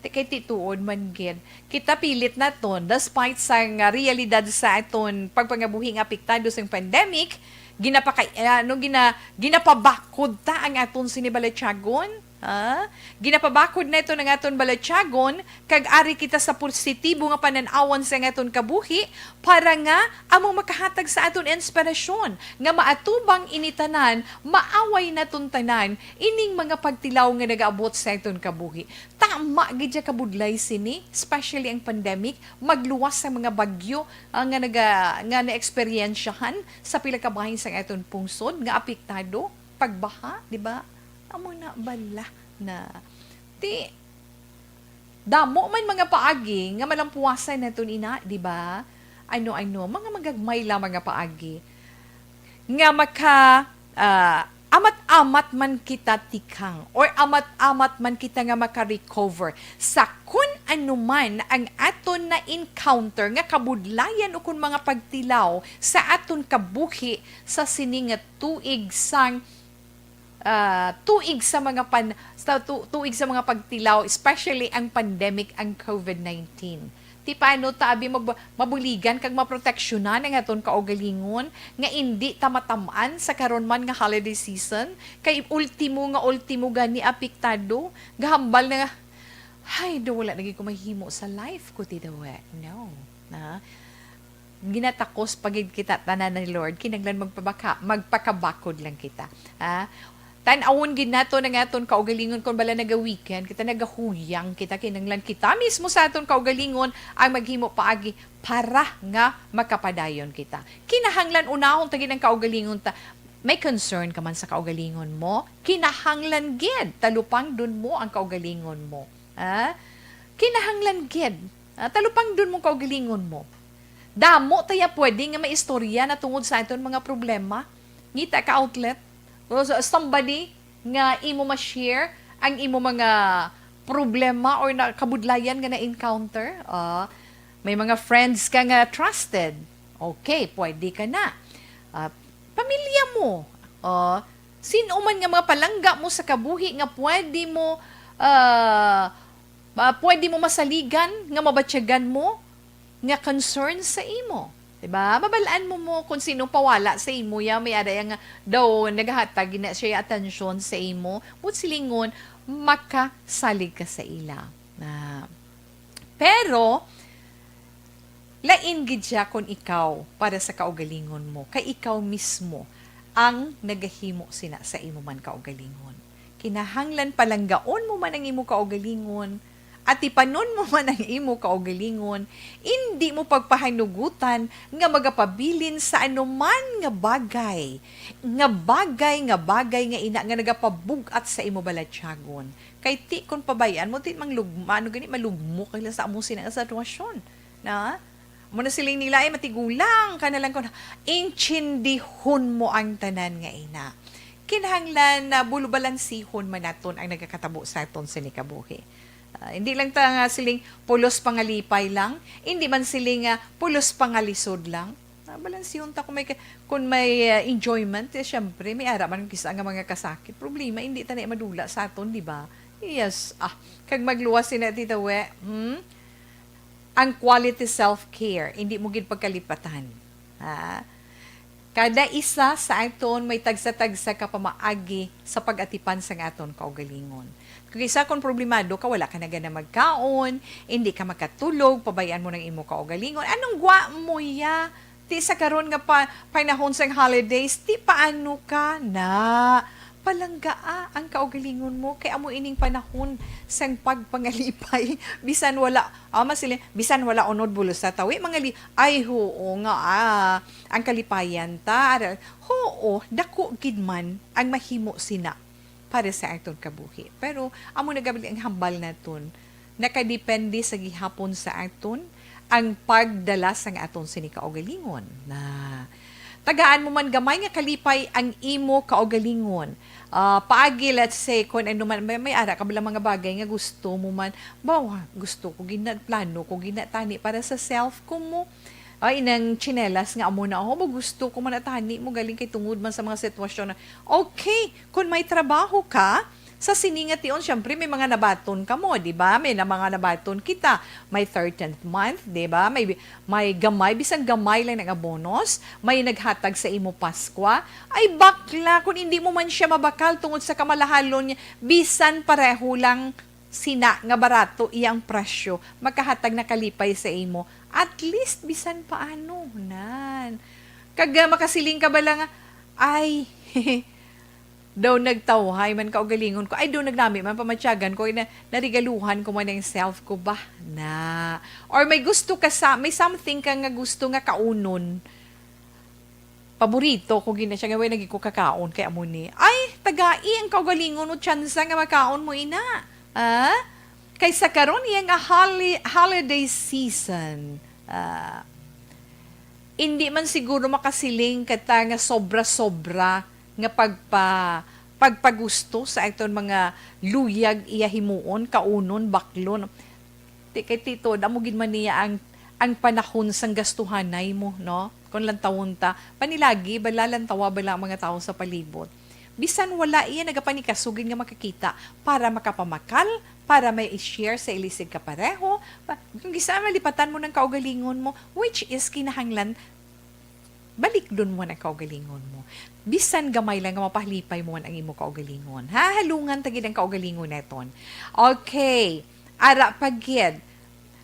Ti-, kay ti tuod man gid. Kita pilit naton, despite sa nga realidad sa aton pagpangabuhi nga apektado sang pandemic, ginapaka-, ano, gina-, ginapabakod ta ang aton sinibalatyagon. Ah, ginapabakod naton ang aton balatyagon, kag ari kita sa positibo nga panan-awon sa aton kabuhi, para nga amo makahatag sa aton inspirasyon nga maatubang ini tanan, maaway naton tanan ining mga pagtilaw nga nagaabot sa aton kabuhi. Tama gid siya kabudlay sini, especially ang pandemic, magluwas sa mga bagyo, ah, nga naga-, nga naeksperyensyahan sa pila ka bahin sa aton pungsod nga apektado, pagbaha, di ba? Amo na bala na. Ti, damo man mga paagi nga malampuwasan naton ina, di ba? Ano-ano, mga magagmay lang mga paagi nga maka, ah, amat-amat man kita tikang or amat-amat man kita nga maka-recover sa kun ano man ang aton na-encounter nga kabudlayan o kun mga pagtilaw sa aton kabuhi sa sini nga tuig sang, ah, tuig sa mga pan-, sa tu-, tuig sa mga pagtilaw, especially ang pandemic, ang covid nineteen. Ti paano ta abi mab-, mabuligan kag maproteksyonan ang aton kaugalingon nga indi ta matam-an sa karon man nga holiday season? Kay ultimo nga ultimo gani apektado, gahambal na nga, "Ay, do, wala na gid ko mahimo sa life ko, ti daw, eh." No. Na, ginatakos pa gid kita tanan ni Lord, kinahanglan magpabaka-, magpakabakod lang kita. Ha? Tan-awon gid nato ang aton kaugalingon kung bala naga-weekend kita, nagahuyang kita, kinahanglan kita mismo sa aton kaugalingon ang maghimo paagi para nga makapadayon kita. Kinahanglan unahon ta gid ang kaugalingon ta. May concern ka man sa kaugalingon mo, kinahanglan gid talupangdon mo ang kaugalingon mo. Ha? Kinahanglan gid. Ah, talupangdon mo kaugalingon mo. Damo ta ya pwede nga maistorya na tungod sa aton mga problema. Ngita ka outlet. O sa-, somebody nga imo ma-share ang imo mga problema or na kabudlayan nga na-encounter. Ah, may mga friends ka nga trusted. Okay, pwede ka na. Ah, pamilya mo. Ah, sino man nga mga palangga mo sa kabuhi nga pwede mo, ah, ah, pwede mo masaligan, nga mabatyagan mo, nga concern sa imo. Diba? Mabalaan mo mo kung sino pawala sa imo ya, may ara ya nga daw nagahatag na siya atensyon sa imo. But silingon, makasalig ka sa ila. Na, pero, lain gid siya kung ikaw para sa kaugalingon mo, kay ikaw mismo ang nagahimo sina sa imo man kaugalingon. Kinahanglan palanggaon mo man ang imo kaugalingon, atipanon mo man ang imo kaugalingon, indi mo pagpahanugutan nga magapabilin sa anuman nga bagay, nga bagay, nga bagay nga ina nga nagapabug-at sa imo balatyagon. Kay ti kon pabay-an mo, ti manglugma, ano gani, malugmok ka sa amo sina nga sitwasyon. Na? Amo na siling nila, "Ay, matigulang ka na lang kon intindihon mo ang tanan nga ina." Kinahanglan na bulu-, balansihon man naton ang nagakatabo sa aton sini kabuhi. Ah, hindi lang ta nga siling pulos pangalipay lang, hindi man siling, ah, pulos pangalisod lang. Ah, balansihon ta kung may ka-, kung may, ah, enjoyment, eh, syempre, may ara man kisa nga mga kasakit. Problema, hindi ta na madula sa aton, di ba? Yes, ah, kag magluwas sina, Tita We, hmm? Ang quality self-care, hindi mo gid pagkalipatan. Ha? Kada isa sa aton may tagsa-tagsa ka pamaagi sa pag-atipan sang aton kaugalingon. Kung isa, kung problemado ka, wala ka na gana magkaon, hindi ka makatulog, pabayaan mo ng imo kaugalingon. Anong gwa mo ya? Ti sa karon nga pa, panahon sang holidays, ti paano ka na? Palanggaa ang kaugalingon mo, kay amo ining panahon sang pagpangalipay. Bisan wala, ah, masiling, bisan wala unod bulos sa tawi, mangali-, ay, huo nga, ah, ang kalipayan ta. Ara-, huo, dako gid man ang mahimo sina para sa aton kabuhi. Pero amo na gabli ang hambal naton. Nakadepende sa gihapon sa aton ang pagdala sang aton sini kaugalingon. Na, tagaan mo man gamay nga kalipay ang imo kaugalingon. Ah, paagi, let's say, kung ano man, may, may ara ka bala mga bagay nga gusto mo man, bawa, gusto ko gina-, plano ko ginatani para sa self ko mo. Ay, inang tsinelas nga amo na, oh, ba gusto ko man atani mo galing kay tungod man sa mga sitwasyon na, okay, kung may trabaho ka, Sa sini nga tion, syempre, may mga nabaton kamo, di ba? May na mga nabaton kita. May thirteenth month, di ba? May, may gamay, bisan gamay lang nga bonus. May naghatag sa imo Paskwa. Ay, bakla, kung hindi mo man siya mabakal tungod sa kamalahalon niya, bisan pareho lang sina nga barato iyang presyo, makahatag na kalipay sa imo. At least, bisan paano, nan. Kag, ah, makasiling ka bala nga, ay, daw nagtawhay man kaugalingon ko. Ay, daw nagnami man pamatyagan ko. Na, narigaluhan ko man ang self ko ba? Na. Or may gusto ka sa, may something ka nga gusto nga kaunon. Paborito ko gina siya nga way lagi ko kakaon kay amo ni. Ay, tagai ang kaugalingon mo, tsansa nga makaon mo ina. Ah? Kay sa karon iya nga holi-, holiday season, ah, hindi man siguro makasiling ka ta nga sobra-sobra nga pagpa-, pagpagusto sa aton mga luyag iya himuon, kaunon, baklon. Ti-, kay tito, amo gid man niya ang, ang panahon sang gastuhanay mo, no? Kung lantawon ta, panilagi, bala, lantawa bala ang mga tawo sa palibot. Bisan wala iya nagapanikasugid nga makakita para makapamakal, para may i-share sa ilisig kapareho. Pa-, kung gisa, malipatan mo ng kaugalingon mo, which is kinahanglan, balikdon mo ang kaugalingon mo. Bisan gamay lang nga mapahalipay mo ang imo kaugalingon. Ha? Halungan ta gid ang kaugalingon naton. Okay. Ara pa gid.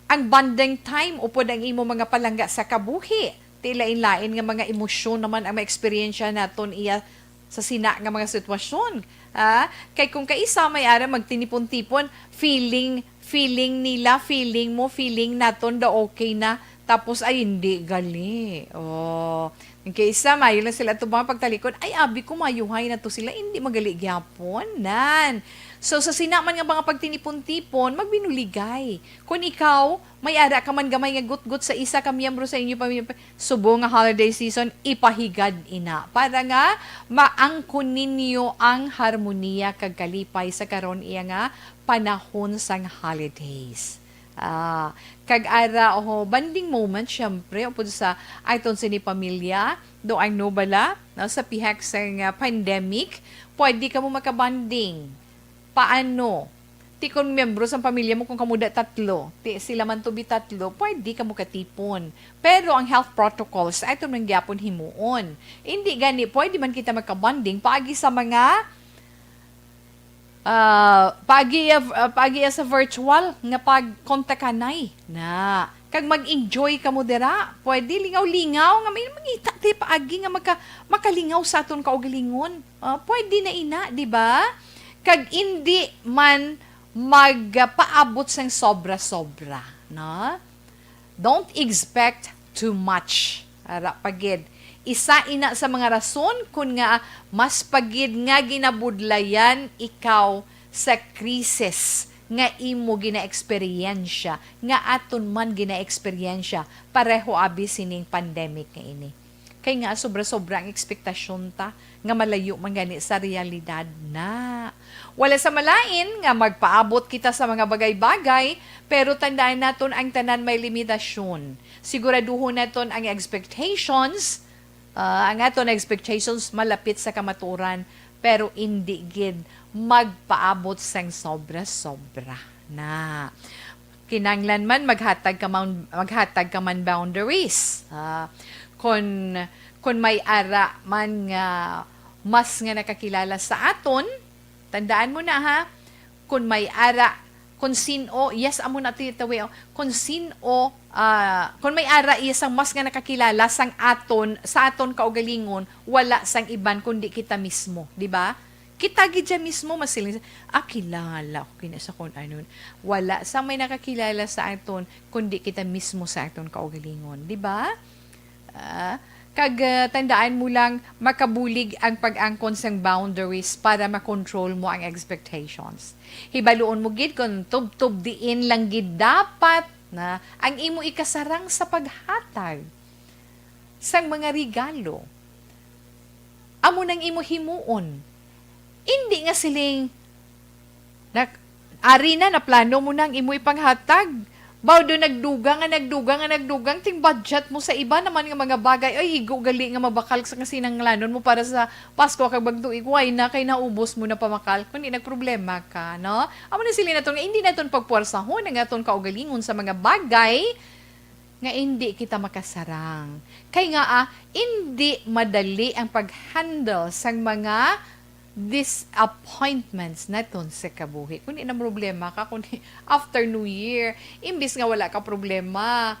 Ang bonding time upod ang imo mga palangga sa kabuhi. Ti lain-lain nga mga emosyon naman ang maeksperiensya naton iya sa sina nga mga sitwasyon. Ah, kay kung kaisa may ara magtinipon-tipon, feeling, feeling nila, feeling mo, feeling naton daw okay na. Tapos ay hindi gali. Oh. Ang kaisa, mayo lang sila tubang pagtalikod. Ay, abi ko, mayuhay na to sila. Hindi magali gyapon. Nan. So, sa sina man nga mga pagtinipon-tipon, magbinuligay. Kung ikaw, may ara ka man gamay nga gutgot sa isa ka miyembro sa inyo pamilya, subong nga holiday season, ipahigad ina. Para nga maangkon ninyo ang harmonia kag kalipay sa karon iya nga panahon sang holidays. Ah, kag ara, oho, bonding moment, syempre, upod sa aton sini pamilya, do ang no bala, no, sa pihak sang, ah, pandemic, pwede kamo makabonding. Paano? Ti kon miyembro sang pamilya mo, kung kamo da tatlo, ti sila man to be tatlo, pwede kamo katipon. Pero ang health protocols, aton man gyapon himuon. Hindi gani, pwede man kita makabonding paagi sa mga, ah, paagi, ah, paagi sa virtual nga pagkontakanay na. Kag mag-enjoy kamo dira. Pwede lingaw-lingaw nga may mangita ti paagi nga maka-, makalingaw sa aton kaugalingon. Ah, pwede na ina, di ba? Kag indi man magpaabot sang sobra-sobra, no? Don't expect too much. Ara pa gid. Isa ina sa mga rason kun nga mas pa gid nga ginabudlayan ikaw sa krisis nga imo ginaeksperyensya, nga aton man ginaeksperyensya, pareho abi sining pandemic nga ini. Kay nga sobra-sobra ang ekspektasyon ta nga malayo man gani sa realidad na. Wala sa malain nga magpaabot kita sa mga bagay-bagay, pero tandaan naton ang tanan may limitasyon. Siguraduhon naton ang expectations, ah, ang aton expectations malapit sa kamaturan, pero indi gid magpaabot sang sobra-sobra na. Kinahanglan man maghatag ka man, maghatag ka man boundaries. Ah, kun, kun may ara man nga mas nga nakakilala sa aton, tandaan mo na ha, kun may ara, kun sin-o, yes, amo na ti-, tawi, oh, kun sin-o, ah, kun may ara iya sang mas nga nakakilala sang aton, sa aton kaugalingon, wala sang iban kundi kita mismo, di ba? Kita gid siya mismo masiling, "Ah, kilala ko kini sa kon ano." Wala sang may nakakilala sa aton kundi kita mismo sa aton kaugalingon, di ba? Ah, kag, ah, tandaan mo lang, makabulig ang pag-angkon sang boundaries para makontrol mo ang expectations. Hibaluon mo gid kung tubtob diin lang gid dapat na ang imo ikasarang sa paghatag sang mga regalo. Amo nang imo himuon. Indi nga siling, nak-, ari na, naplano mo na ang imo ipanghatag. Baw do nagdugang nga nagdugang nga nagdugang ting budget mo sa iba naman nga mga bagay. Ay, igo gali nga mabakal sa kasinanglanon mo para sa Pasko kag Bagtuig. Why na kay naubos mo na pamakal? Kundi nagproblema ka, no? Amo na sila naton nga hindi naton pagpuwersahon ang aton kaugalingon sa mga bagay nga hindi kita makasarang. Kay nga, ah, hindi madali ang pag-handle sang mga disappointments naton sa kabuhi. Kung di na problema ka, kung di, after New Year, imbis nga wala ka problema,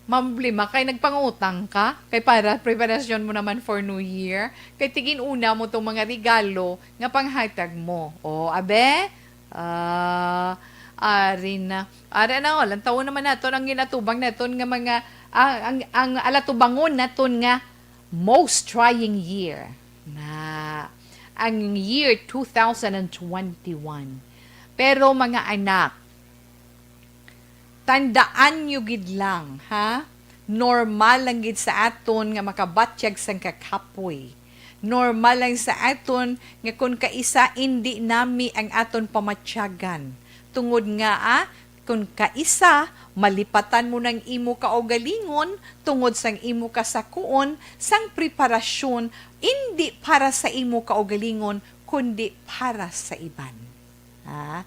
mamblema kay nagpangutang ka, kay para preparasyon mo naman for New Year, kay tigin-una mo tong mga regalo nga panghatag mo. O, abe? Ah, ari na. Ari na, oh, lantawon naman naton ang ginatubang naton nga mga, ah, ang, ang alatubangon naton nga most trying year na ang year two thousand and twenty-one. Pero, mga anak, tandaan nyo gid lang, ha? Normal lang gid sa aton nga makabatyag sang kakapoy. Normal lang sa aton nga kun kaisa indi nami ang aton pamatyagan. Tungod nga, ah, kun kaisa, malipatan mo nang imo kaugalingon tungod sang imo kasakuon sang preparasyon, indi para sa imo kaugalingon, kundi para sa iban. Ah,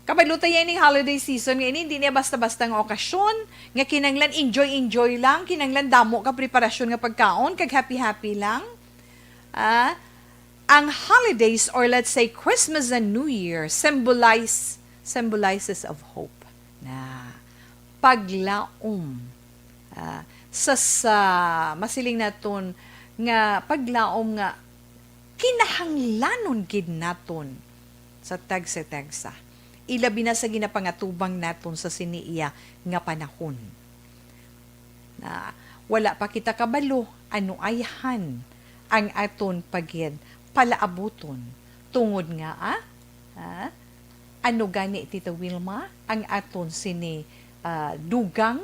kabalo ta ya ining holiday season nga ini, hindi niya basta-basta nga okasyon nga kinanglan enjoy-enjoy lang, kinanglan damo ka preparasyon nga pagkaon kag happy-happy lang. Ah, ang holidays, or let's say Christmas and New Year, symbolize, symbolizes of hope. Na paglaom. Ah, sa, sa masiling naton nga paglaom nga kinahanglanon gid naton sa tagsa-tagsa, ilabi na sa ginapangatubang naton sa sini iya nga panahon. Na wala pa kita kabalo ano ayhan ang aton pagid palaabuton, tungod nga, ah, ah, ano gani, Tita Wilma, ang aton sini, ah, dugang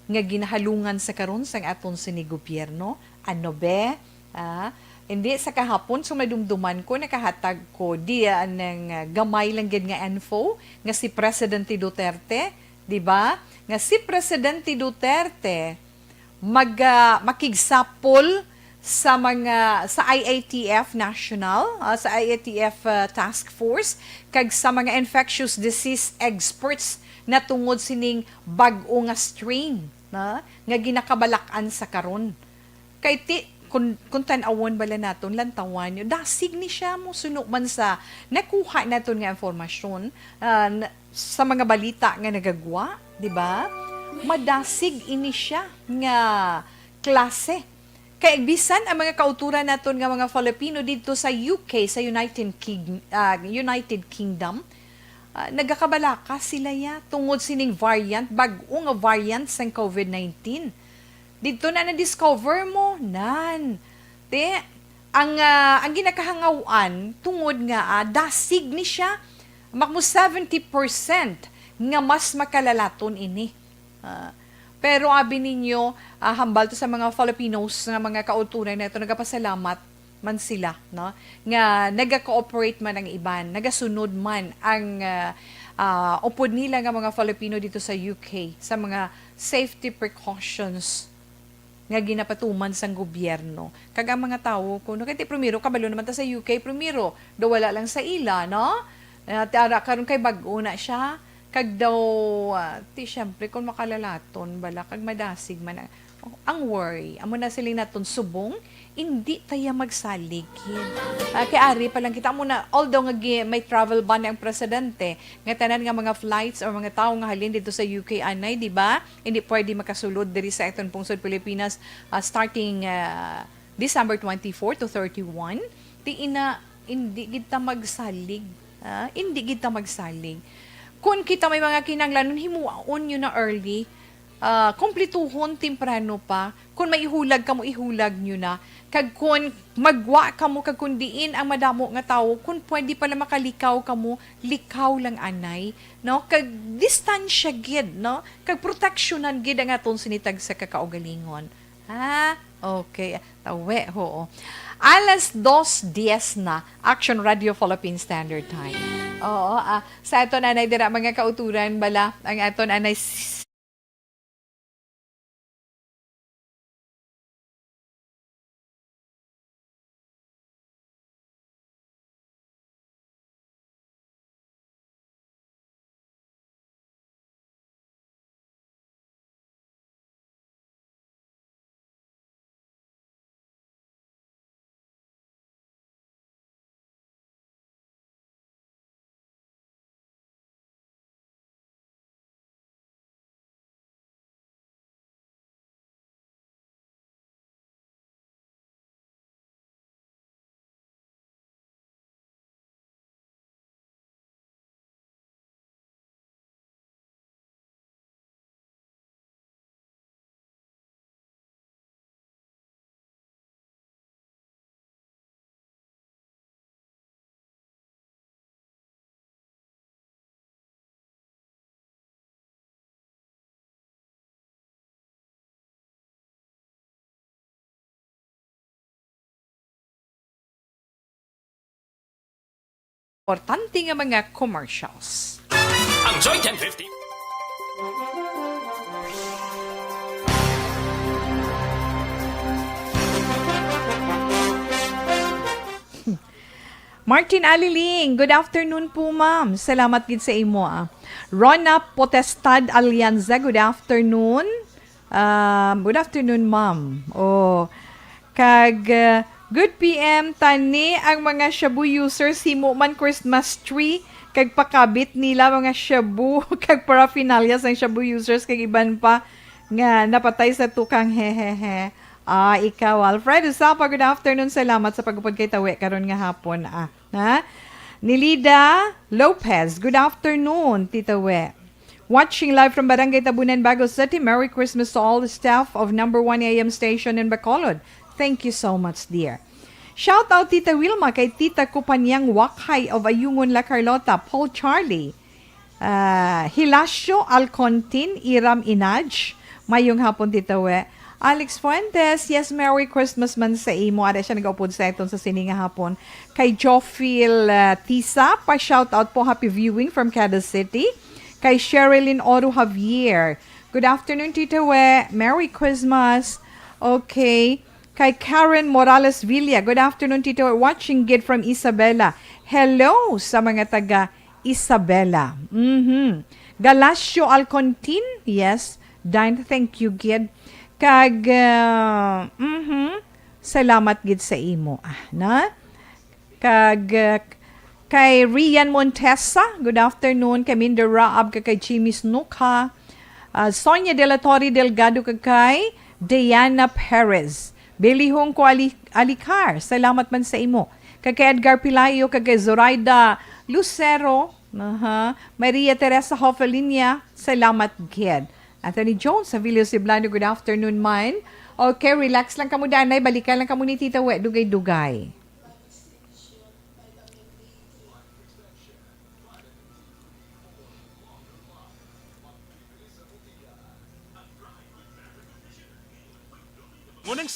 nga ginahalungan sa karon sang aton sini gobyerno? Ano be? Ah, hindi, sa kahapon, so madumduman ko, nakahatag ko di, ah, ng, ah, gamay lang gid nga info nga si Presidente Duterte, di ba? Nga si Presidente Duterte mag, ah, makigsapol sa mga, sa I A T F National, ah, sa I A T F, ah, Task Force, kag sa mga infectious disease experts na tungod sining bag-o nga strain na nga ginakabalak-an sa karon. Kay ti, kun, kun tan-awon bala naton, lantawan nyo, dasig ni siya mo suno man sa nakuha naton nga informasyon, ah, na, sa mga balita nga nagagwa, di ba? Madasig ini siya nga klase. Kay bisan ang mga kauturan naton nga mga Filipino didto sa U K, sa United King-, ah, United Kingdom, ah, nagakabalaka sila ya tungod sining variant, bag-o nga variant sang COVID nineteen. Didto na na-discover mo, nan. Te, ang, ah, ang ginakahangaw-an, tungod nga, ah, dasig ni siya, makmo seventy percent nga mas makalalaton ini. Ah, pero abi ninyo, ah, hambal to sa mga Filipinos nga mga kauturan nato, nagapasalamat man sila, no? Nga naga-cooperate man ang iban, nagasunod man ang, ah, ah, upod nila nga mga Filipino dito sa U K sa mga safety precautions nga ginapatuman sang gobyerno. Kag ang mga tawo kuno, kay ti primero, kabalo naman ta sa U K, primero, daw wala lang sa ila, no? Ah, ti ara karon kay bag-o na siya. Kag daw, ah, ti syempre, kung makalalaton bala, kag madasig man ang, ang worry, amo na sila naton subong, indi ta ya magsalig gid. Ah, kay ari pa lang kita, amo na, although nga gi-, may travel ban ang presidente, nga tanan nga mga flights or mga tawo nga halin dito sa U K anay, di ba? Hindi pwede makasulod diri sa aton pungsod Pilipinas, ah, starting, ah, December twenty-four to thirty-one. Ti ina, hindi gid ta magsalig, ah, hindi gid ta magsalig. Kung kita may mga kinahanglanon, himuon nyo na early, ah, kumplituhon temprano pa. Kung may ihulag kamo, ihulag nyo na. Kag kung magwa kamo, kag kung diin ang madamo nga tawo, kung pwede pala makalikaw kamo, likaw lang anay, no? Kag distansya gid, no? Kag proteksyonan gid ang aton sinitag sa kakaugalingon. Ha? Okay. Tawe, oo. Alas dos diez na, Action Radio Philippine Standard Time. Oo, ah, sa aton anay dira, mga kauturan, bala, ang aton anay s-, importante nga mga commercials. Ang Joy ten fifty. Martin Aliling, good afternoon po, ma'am. Salamat gid sa imo, ah. Rona Potestad Alianza, good afternoon. Um, good afternoon, ma'am. Oh, kag, uh, good P M, tani ang mga shabu users, himo man Christmas tree, kag pakabit nila mga shabu, kag paraphernalia sang shabu users, kag iban pa nga napatay sa tukang, hehehe. Ah, ikaw, Alfred Usapa, good afternoon. Salamat sa pagupod kay Tawi karon nga hapon. Ah, ha? Nilida Lopez, good afternoon, Tita We. Watching live from Barangay Tabunan, Bago City. Merry Christmas to all the staff of number one A M station in Bacolod. Thank you so much, dear. Shout out, Tita Wilma, kay Tita Kupanyang Wakhay of Ayungon, La Carlota, Paul Charlie, ah, Hilasio Alcontin, Iram Inaj. Mayong hapon, Tita We. Alex Fuentes, yes, Merry Christmas man sa imo. Ada siya nag-upod sa iton sa sini nga hapon. Kay Jophil, ah, Tisa, pa shout out po, happy viewing from Quezon City. Kay Sherilyn Oro Javier, good afternoon, Tita We. Merry Christmas. Okay. Kay Karen Morales Villa, good afternoon, Tita We. Watching gid from Isabela. Hello sa mga taga Isabela. Mhm. Galacio Alcontin, yes. Dine, thank you gid. Kag, ah, mhm. Salamat gid sa imo, ah, na? Kag, uh, kay Rian Montesa, good afternoon. Kay Minder Raab, kag kay Jimmy Snuka, uh, Sonia De La Torre Delgado, kag kay Diana Perez. Billy Hong ko Ali-, Alicar, salamat man sa imo. Kag kay Edgar Pilayo, kag kay Zoraida Lucero, aha, Maria Teresa Hofelinia, salamat gid. Anthony Jones, Avilio Siblano, good afternoon man. Okay, relax lang kamo, danay. Balikan lang kamo ni Tita We, dugay-dugay. Morning.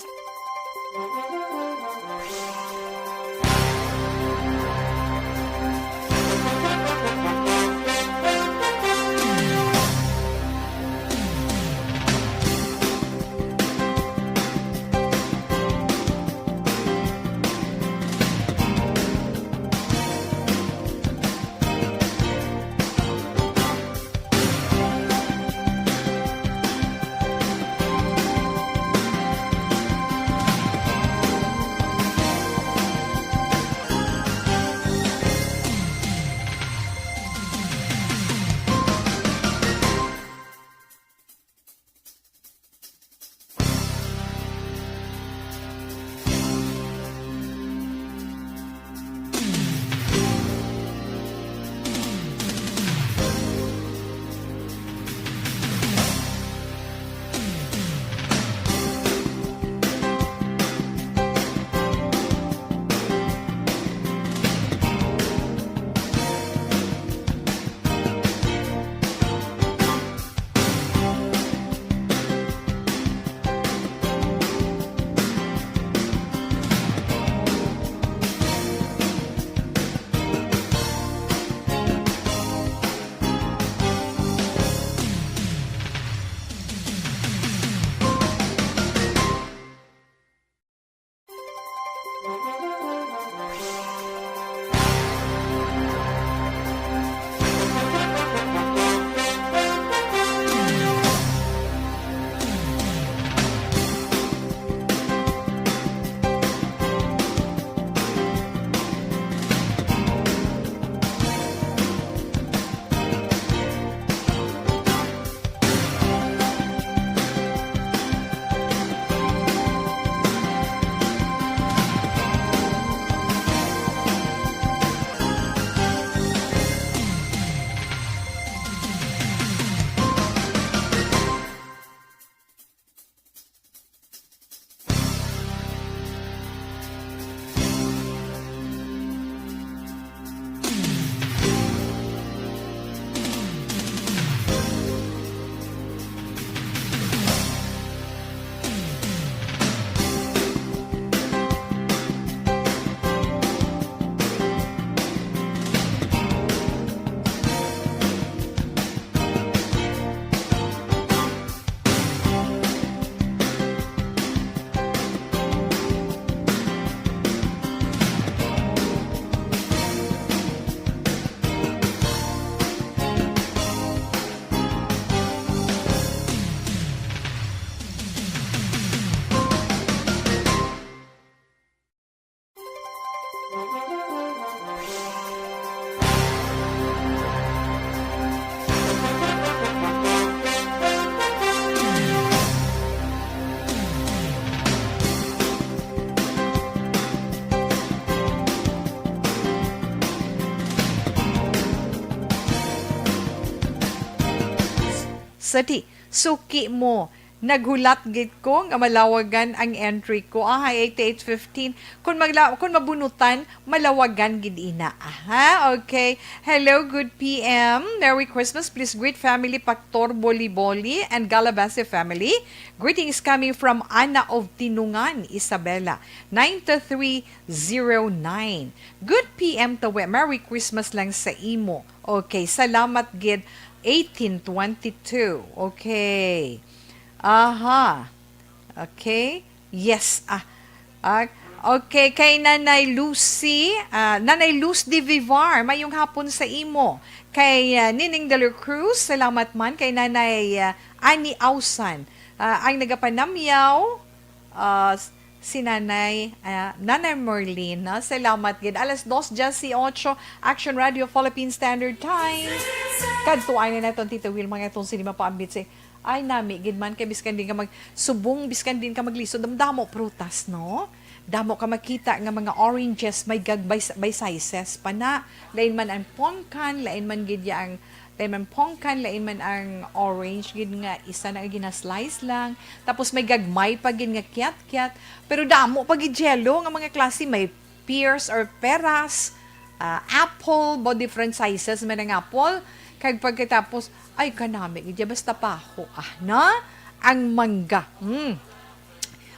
City. Suki mo. Naghulat gid ko nga malawagan ang entry ko. Ah, eighty-eight fifteen. Kung magla-, kung mabunutan, malawagan gid ina. Aha, okay. Hello, good P M. Merry Christmas. Please greet family Pactor Boliboli and Galabase family. Greetings coming from Ana of Tinungan, Isabela, nine two three zero nine. Good P M, Tawe. Merry Christmas lang sa imo. Okay, salamat gid. Eighteen twenty-two. Okay. Aha. Okay. Yes. Ah. Ah, okay, kay Nanay Lucy, ah, Nanay Luz de Vivar, mayong hapon sa imo. Kay, ah, Nining de la Cruz, salamat man. Kay Nanay, ah, Annie Ausan, ah, ang nagapanamyaw, ah, s-, si Nanay, ah, Nanay Merlin, no? Salamat gid. Alas dos dieciocho, Action Radio Philippine Standard Time. Kadtuan na naton, Tita Wilma, nga atong sini mapaambit si, ay, nami gid man, kay biskan din ka mag-, subong, biskan din ka maglisod, dam-, damo prutas, no? Damo ka makita nga mga oranges, may gag-, by, by sizes pa na. Lain man ang pongkan, lain man gid ya ang, lain man pongkan, lain man ang orange gid nga isa na nga gina-slice lang. Tapos may gagmay pa gid nga kiat-kiat. Pero damo pa gid yelo nga mga klase, may pears or peras, ah, apple, bo different sizes man ang apple. Kag pagkatapos, ay, kanami gid ya, basta paho, ah, na? Ang mangga. Hmm.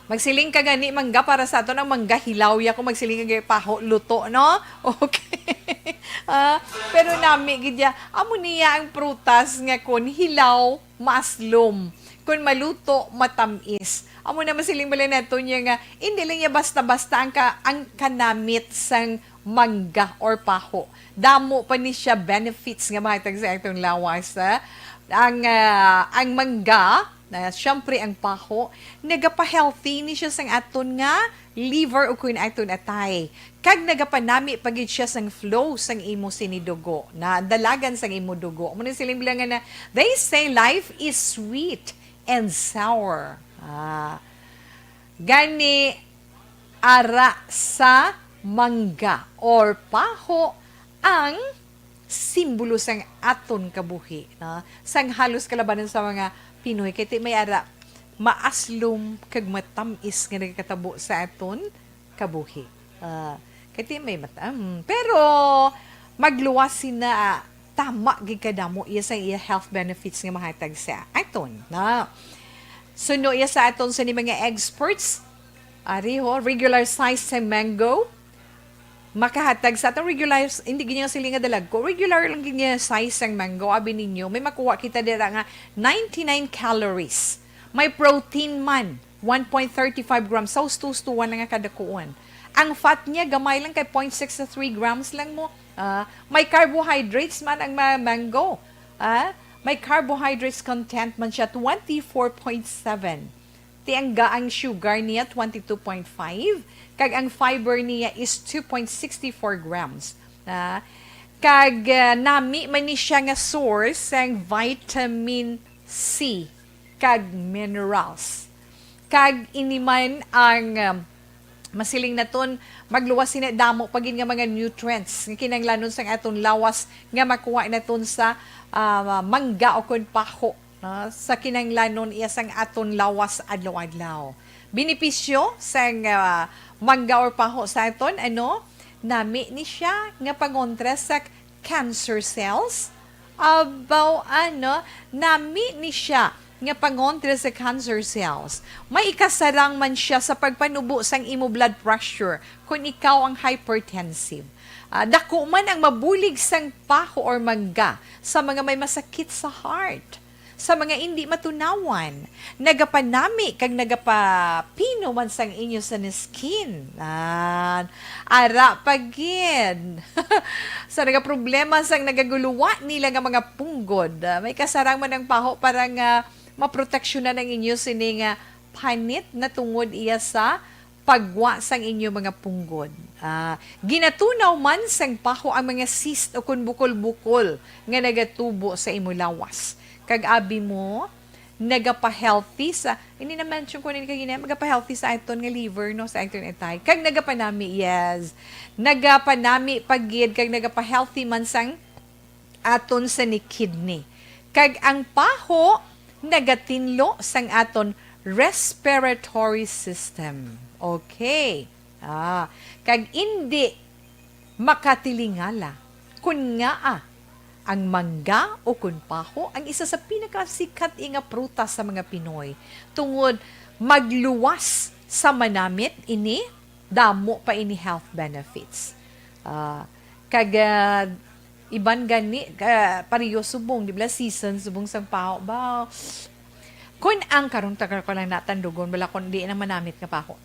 Magsiling ka gani, mangga, para sa aton ang mangga, hilaw ya. Kung magsiling ka gani, paho, luto, no? Okay. Ah, pero nami gid ya, amo niya ang prutas nga kun hilaw, maaslom. Kun maluto, matamis. Amo na masiling bala nato niya nga, hindi lang niya basta-basta ang ka-, ang kanamit sang mangga or paho. Damo pa ni siya benefits nga mahatag sa atong lawas, ha? Ang, ah, ang mangga, na siyempre ang paho, nagapa-healthy ni siya sang aton nga liver o kun aton atay. Kag nagapanami pa gid siya sang flow sang imo sini dugo, na dalagan sang imo dugo. Amo na siling bala nga na, they say life is sweet and sour. Ah. Gani, ara sa mangga or paho ang simbolo sang aton kabuhi, no? Sang halos kalabanan sa mga Pinoy, kay ti may ara, maaslom kag matamis nga nagakatabo sa aton kabuhi. Ah, kay ti may matam-, pero magluwas sina, ah, tama gid kadamo iya sa iya health benefits nga mahatag sa aton, no? Suno iya sa aton sa ni mga experts, ari ho, regular size sa mango, makahatag sa atong regular, hindi gid niya siling nga dalagko. Regular lang gid niya size sang mango. Abi ninyo, may makuha kita dira nga ninety-nine calories. May protein man, one point thirty-five grams. Sa husto-hustuan lang nga kadakuon. Ang fat niya, gamay lang kay point six to three grams lang mo. Ah, may carbohydrates man ang ma-, mango. Ah, may carbohydrates content man siya, twenty-four point seven. Ti ang gaang sugar niya, twenty-two point five, kag ang fiber niya is two point six four grams. Ah, kag, ah, nami man ni siya nga source sang vitamin C kag minerals. Kag ini man ang, um, masiling naton, magluwas sina damo pa gid nga mga nutrients nga kinahanglanon sang aton lawas nga makuha naton sa, ah, mangga o kon paho, no, sa kinahanglanon iya sang aton lawas adlaw-adlaw. Benepisyo sang, ah, mangga or paho sa aton, ano, nami ni siya nga pangontra sa cancer cells. Abaw, ano, nami ni siya nga pangontra sa cancer cells. May ikasarang man siya sa pagpanubo sang imo blood pressure kon ikaw ang hypertensive. Ah, dako man ang mabulig sang paho or mangga sa mga may masakit sa heart, sa mga indi matunawan, nagapanami kag nagapapino man sang inyo sa skin. Nan, ara pa gid. Sa nagaproblema sang nagaguluwa nila nga mga punggod, ah, may kasarang man ang paho para nga maproteksyonan ang inyo sini nga panit na tungod iya sa pagwa sang inyo mga punggod. Ah, ginatunaw man sang paho ang mga cyst o kon bukol-bukol nga nagatubo sa imo lawas. Kag abi mo, nagapa-healthy sa, ini na-mention ko nini kagina, nagapa-healthy sa aton nga liver, no, sa aton atay. Kag nagapanami, yes. Nagapanami pa gid kag nagapa-healthy man sang aton sa ni kidney. Kag ang paho, nagatinlo sang aton respiratory system. Okay. Ah, kag indi makatilingala kun ngaa ang mangga o kun paho ang isa sa pinakasikat nga prutas sa mga Pinoy, tungod magluwas sa manamit ini, damo pa ini health benefits. Ah, kag, ah, iban gani, ah, pareho subong, di ba, season subong sang paho ba? Kun ang karon tagal ko lang natandugon, wala kun di na manamit nga paho.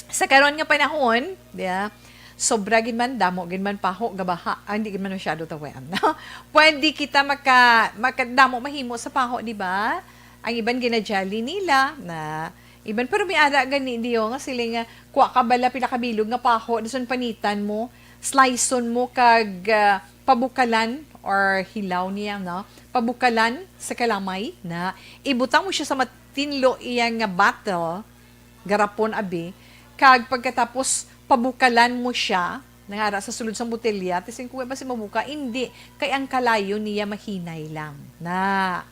Sa karon nga panahon, di ba, sobra gid man, damo gid man paho, gabaha, ah, hindi gid man masyado tawian, no? Pwede kita maka, maka, damo mahimo sa paho, di ba? Ang iban gina-jelly nila na iban, pero may ara gani diyo nga sila nga kuha ka bala pila ka bilog nga paho, dason panitan mo, sliceon mo kag, ah, pabukalan or hilaw niya, no? Pabukalan sa kalamay na ibutang mo siya sa matinlo iya nga bottle, garapon abi, kag pagkatapos pabukalan mo siya, nangara sa sulod sang botelya, ti sing kuya ba si mabuka? Hindi, kay ang kalayo niya mahinay lang. Na,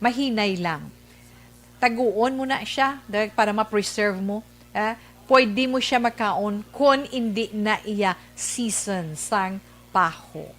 mahinay lang. Taguon mo na siya, dahil para ma-preserve mo. Ah, pwede mo siya makaon kon hindi na iya season sang paho.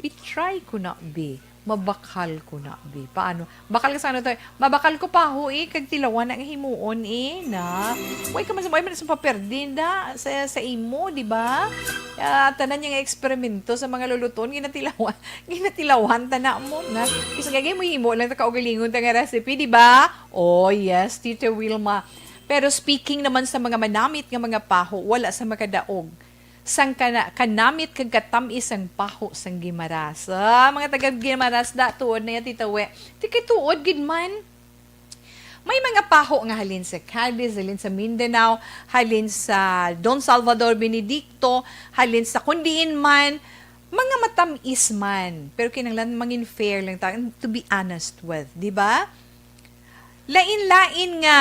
I-try ko na, bi. Mabakal ko na, bi. Paano? Bakal ka sa ano to? Mabakal ko paho, eh, kag tilawan na nga himuon, eh, na. Way ka man sa, way man sa paperde na sa, sa imo, di ba? Ah, tanan niya nga eksperimento sa mga luluton, ginatilawan, ginatilawan ta na mo na. Isa nga, mo himo lang ta kaugalingon ta nga recipe, di ba? Oh, yes, Tita Wilma. Pero speaking naman sa mga manamit nga mga paho, wala sa makadaog sang kana-, kanamit kag katamis sang paho sang Guimaras. Ah, mga taga Guimaras, da, tuod na yan, Tita We. Ti kay tuod gid man. May mga paho nga halin sa Cadiz, halin sa Mindanao, halin sa Don Salvador Benedicto, halin sa kundiin man, mga matamis man. Pero kinahanglan mangin fair lang ta, to be honest with, di ba? Lain-lain nga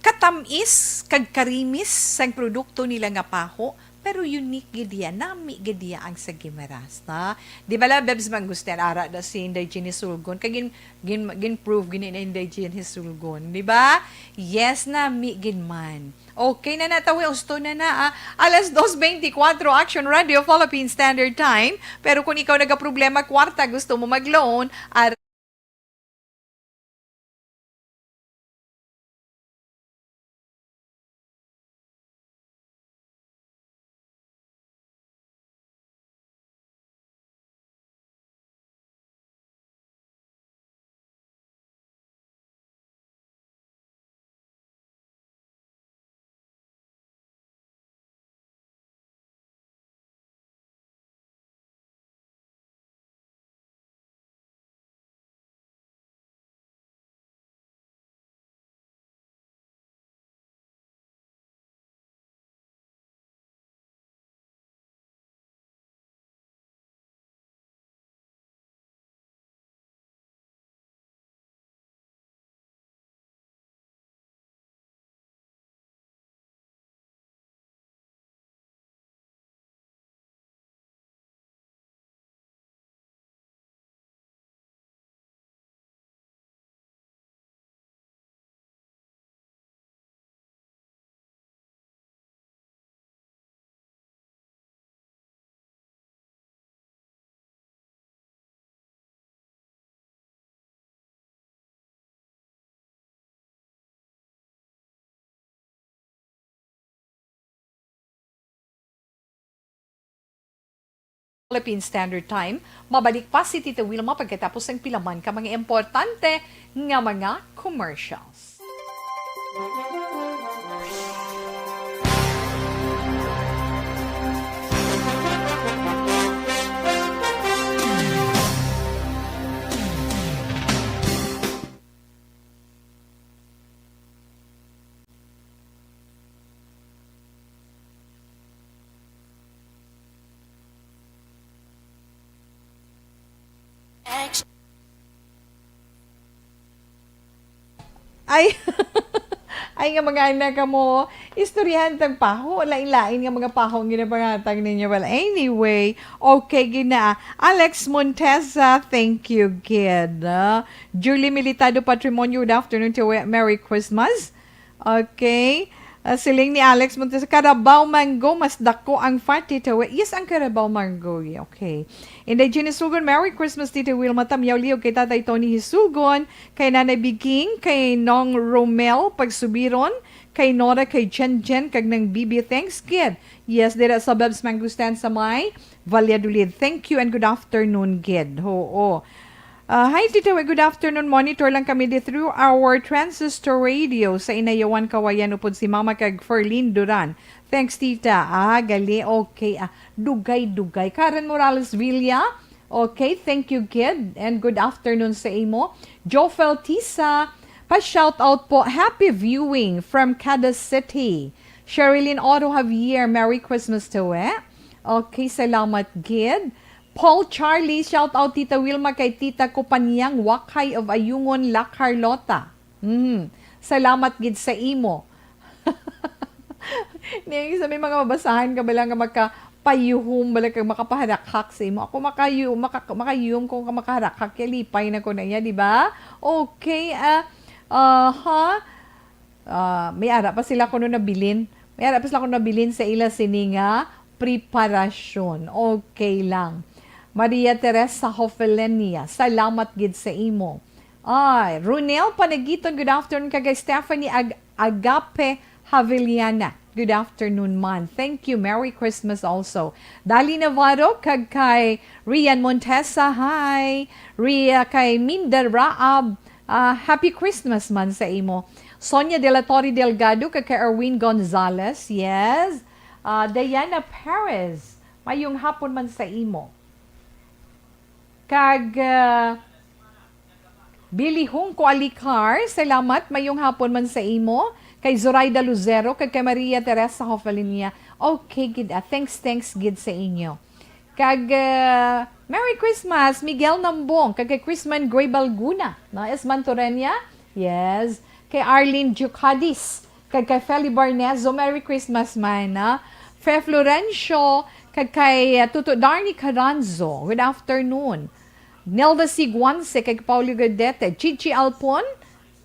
katamis kag karimis sang produkto nila nga paho, pero unique gid iya, nami gid iya ang sa Guimaras, na? Di ba la, Bebs Mangustin, ara na si Inday Jeannie Sulgon, kag gin, gin, gin-prove gid ni Inday Jeannie Sulgon, di ba? Yes, nami gid man. Okay na na, tawi, usto na na, ah. Alas dos beintikwatro, Action Radio, Philippine Standard Time. Pero kung ikaw nagaproblema kwarta, gusto mo mag-loan, ar- Philippine Standard Time, mabalik pa si Tita Wilma pagkatapos ng pila man ka mga importante nga mga commercials. Ay, Ay nga mga anak kamo, istoryahan tag paho, lain-lain nga mga paho ang ginapangatag ninyo. Well, anyway, okay gina. Alex Montesa, thank you, kid. Ah, Julie Militado Patrimonio, good afternoon to you. Merry Christmas. Okay. Ah, siling ni Alex Montesa, Carabao Mango, mas dako ang fat, Tito Wi. Yes, ang Carabao Mango. Okay. Inday Jean Hisugon, Merry Christmas, Tito Wilma Tamyaw Liog, kay Tatay Tony Hisugon, kay Nanay Biging, kay Nong Romel Pagsubiron, kay Nora, kay Jen Jen, kag Nang Bibi. Thanks, kid. Yes, dira sa Beb's Mango Stand sa may Valladolid. Thank you and good afternoon, kid. Oo. Ah, hi, Tita Wi. Good afternoon. Monitor lang kami di through our transistor radio sa Inayawan, Kawayan, upod si Mama kag Ferlin Duran. Thanks, Tita. Ah, gali. Okay. Ah, dugay-dugay. Karen Morales Villa. Okay, thank you, kid. And good afternoon sa imo. Jofel Tisa, pa-shoutout po. Happy viewing from Cada City. Sherilyn Otto Javier, Merry Christmas to eh. Okay, salamat, kid. Paul Charlie, shout out Tita Wilma kay Tita Kupanyang Wakay of Ayungon, La Carlota. Mm. Salamat gid sa imo. Ni sa may mga mabasahan ka bala nga makapayuhom bala kag makapaharakhak sa imo. Ako makayu maka, makayuhom ko nga makaharakhak kay lipay na ko na iya, di ba? Okay, ah, aha. Ah, may ara pa sila kuno nabilin. May ara pa sila kuno nabilin sa ila sini nga preparasyon. Okay lang. Maria Teresa Hofelenia, salamat gid sa imo. Ay, Ronel Panagiton, good afternoon. Kag kay Stephanie Ag-, Agape Haviliana, good afternoon, man. Thank you. Merry Christmas also. Dali Navarro, kag kay Rian Montesa, hi. Ria, kay Minda Raab, ah, Happy Christmas man sa imo. Sonia de la Torre Delgado, kag kay Erwin Gonzalez, yes. Ah, Diana Perez, mayong hapon man sa imo. Kag, ah, Billy Hungko Alicar, salamat, mayong hapon man sa imo. Kay Zoraida Lucero, kag kay Maria Teresa Hofalinia. Okay gid, ah. Thanks, thanks gid sa inyo. Kag, ah, Merry Christmas, Miguel Nambong, kag kay Chrisman Gray Balguna, no? Esman Torenia, yes. Kay Arlene Ducadis, kag kay Feli Barnezo, Merry Christmas man, ha? Fe Florencio, kag kay, ah, Tuto Darnie Caranzo, good afternoon. Nelda Siguanse, kay Paolo Gordete, Chichi Alpon,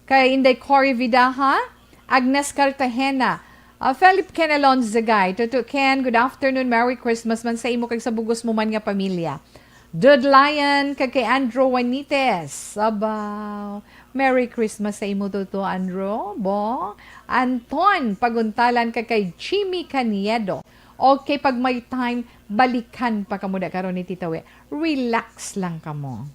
kay Inday Cory Vidaha, Agnes Cartagena, ah, Philip Ken Alonzagay, Tuto Ken, good afternoon, Merry Christmas man sa imo kag sa bugos mo man nga pamilya. Dud Lion, kag kay Andrew Juanites. Abaw. Merry Christmas sa imo, Tuto Andrew. Bo. Anton Paguntalan, kag kay Jimmy Caniedo. Okay, pag may time, balikan pa kamo da karon ni Tita Wi. Relax lang kamo.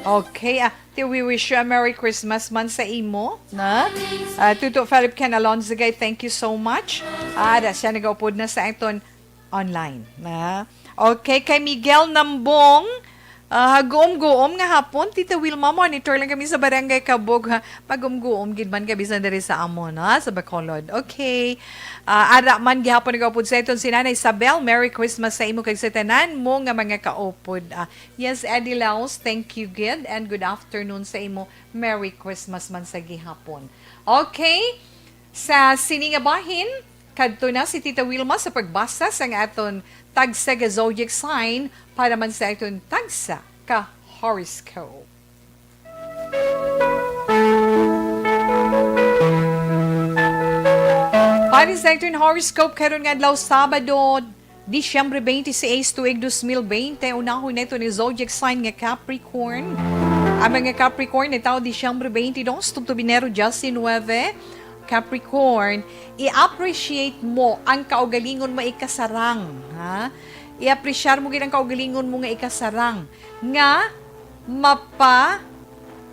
Okay, ah, ti, we wish you a Merry Christmas man sa imo, na? Ah, Tuto Philip Ken Alonzagay, thank you so much. Ah, da siya nagaupod na sa aton online, na? Okay, kay Miguel Nambong, ah, guom-guom nga hapon, Tita Wilma, monitor lang kami sa Barangay Kabog, ha? Magumguom gid man ka bisan diri sa amon, ha, sa Bacolod. Okay. Ah, ara man gihapon nagaupod sa aton si Nanay Isabel. Merry Christmas sa imo kag sa tanan mo nga mga kaupod. Ah, yes, Eddie Laos, thank you gid and good afternoon sa imo. Merry Christmas man sa gihapon. Okay. Sa sini nga bahin, kadto na si Tita Wilma sa pagbasa sang aton tagsa ka zodiac sign para man sa aton tagsa ka horoscope. Para sa aton horoscope karon nga adlaw, Sabado, Disyembre twenty-six, tuig dos mil bente, unahon nato ni zodiac sign nga Capricorn. Ang mga Capricorn nga tawo Disyembre twenty-dos, tubtob Enero diecinuebe, Capricorn, i-appreciate mo ang kaugalingon mo ikasarang, ha? I-appreciate mo gid ang kaugalingon mo nga ikasarang nga mapa,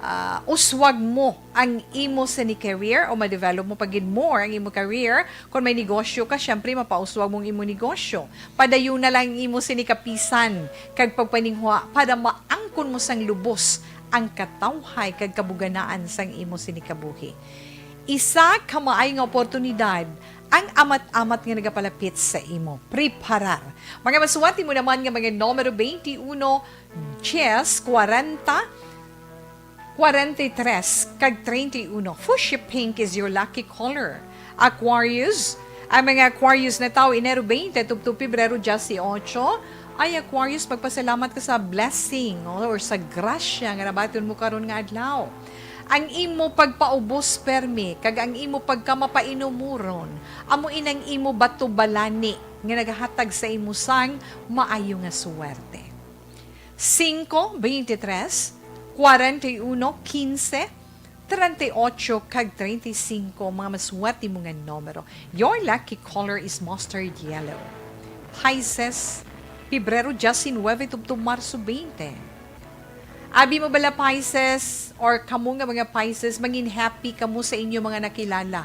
ah, uswag mo ang imo sini career o ma-develop mo pa gid more ang imo career. Kung may negosyo ka, syempre, mapauswag mo ang imo negosyo. Padayon na lang ang imo sini kapisan kag pagpaninghua para maangkon mo sang lubos ang katawhay kag kabuganaan sang imo sini kabuhi. Isa ka maayo nga oportunidad ang amat-amat nga nagapalapit sa imo. Preparar. Mga masuwati mo naman nga mga numero twenty-one, diyes, kwarenta, kwarenta y tres, kag treinta y uno. Fuchsia pink is your lucky color. Aquarius, ang mga Aquarius nga tawo Enero twenty tubtob Pebrero dieciocho. Ay, Aquarius, magpasalamat ka sa blessing, oh, or sa grasya nga nabaton mo karon nga adlaw. Ang imo pagpaubos permi kag ang imo pagkamapainumoron amo inang imo bato balani nga nagahatag sa imo sang maayo nga suwerte. Cinco, veintitrés, cuarenta y uno, quince, treinta y ocho, kag treinta y cinco, mga masuwati mo nga numero. Your lucky color is mustard yellow. Pisces, Pebrero diecinuebe tubtob Marso twenty. Abi mo bala, Pisces, or kamo nga mga Pisces, mangin happy kamo sa inyo mga nakilala.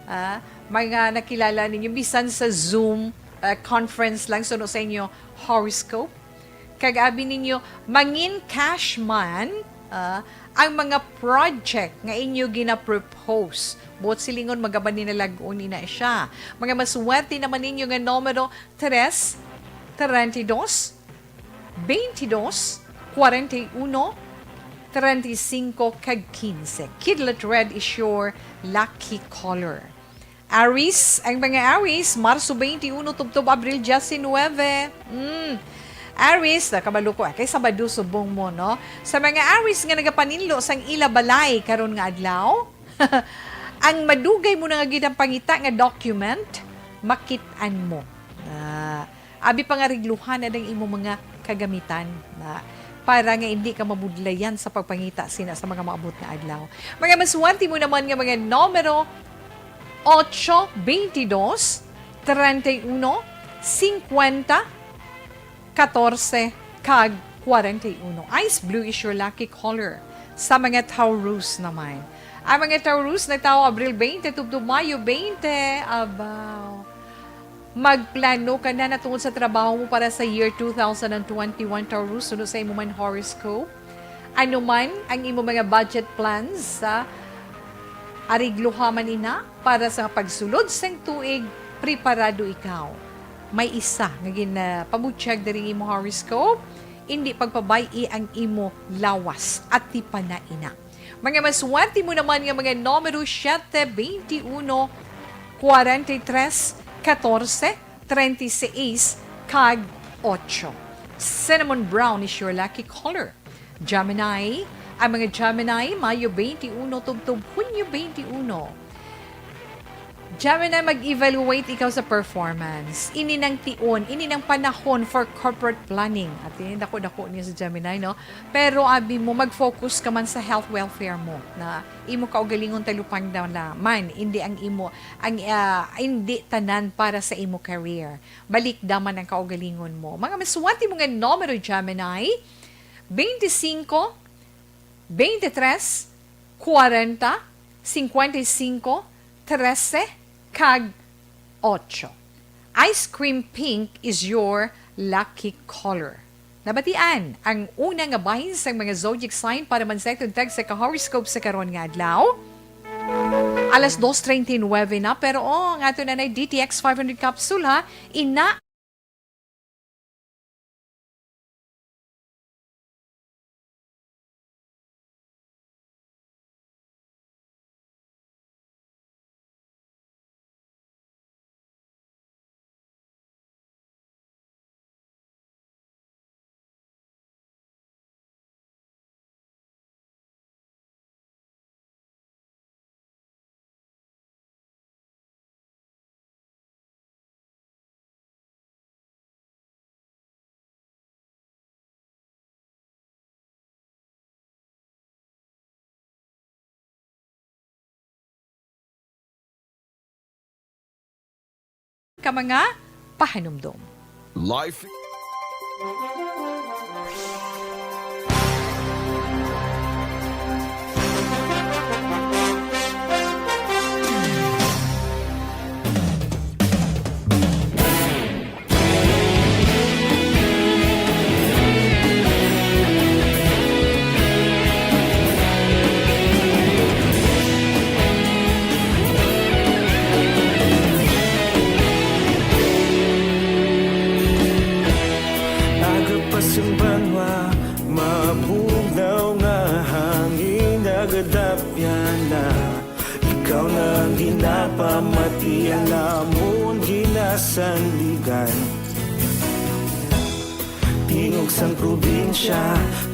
Ah, mga nakilala ninyo, bisan sa Zoom, ah, conference lang, suno sa inyo horoscope. Kag abi ninyo, mangin cash man, ah, ang mga project nga inyo gina-propose. Buot silingon, magabaninalagon ina siya. Mga maswerte naman ninyo nga numero, tres, treinta y dos, veintidós, cuarenta y uno, treinta y cinco, kag quince. Kidlat red is your lucky color. Aries, ang mga Aries, Marso twenty-uno tubtob Abril diecinuebe. Mm. Aries, nakabalo ko, ah, kay Sabado subong mo, no? Sa mga Aries nga nagapaninlo sang ila balay karon nga adlaw, ang madugay mo na nga gid ang pangita nga document, makit-an mo. Ah, abi pa nga regluhan ang imo mga kagamitan na para nga hindi ka mabudlayan sa pagpangita sina sa mga maabot nga adlaw. Mga maswerte mo naman nga mga numero, ocho, veintidós, treinta y uno, cincuenta, catorce, kag cuarenta y uno. Ice blue is your lucky color. Sa mga Taurus naman, ang mga Taurus nga tawo Abril twenty tubtob Mayo twenty, abaw. Magplano ka na natungod sa trabaho mo para sa year two thousand and twenty-one, Taurus, suno sa imo man horoscope. Ano man ang imo mga budget plans, sa arigloha man ina para sa pagsulod sang tuig, preparado ikaw. May isa nga ginapabutyag diri imo horoscope, hindi pagpabay-i ang imo lawas, atipan na ina. Mga maswerte mo naman nga mga numero, siete, veintiuno, cuarenta y tres, catorce, treinta y seis, kag ocho. Cinnamon brown is your lucky color. Gemini, ang mga Gemini, Mayo twenty-uno tubtob Hunyo twenty-uno. Gemini, mag-evaluate ikaw sa performance. Ini nang tion, ini nang panahon for corporate planning. At ini, dako-dako niya sa Gemini, no? Pero abi mo, mag-focus ka man sa health welfare mo, na imo kaugalingon talupangda man, hindi ang imo, ang, ah, hindi tanan para sa imo career. Balikda man ang kaugalingon mo. Mga maswerte mo nga numero, Gemini, twenty-cinco, Twenty-three, kwarenta, singkwenta y singko, trese, kag ocho. Ice cream pink is your lucky color. Nabatian ang una nga bahin sang mga zodiac sign para man sa aton tag sa ka-horoscope sa karon nga adlaw. Alas dos treinta y nueve na, pero, oh, ang aton anay D T X five hundred capsule, ha. Ina ka mga pahanumdom. Life. Aga pa sang banwa, mabugnaw nga hangin, nagadapyan na. Ikaw na ang ginapamati, ang amon ginasandigan. Tingog sang probinsya,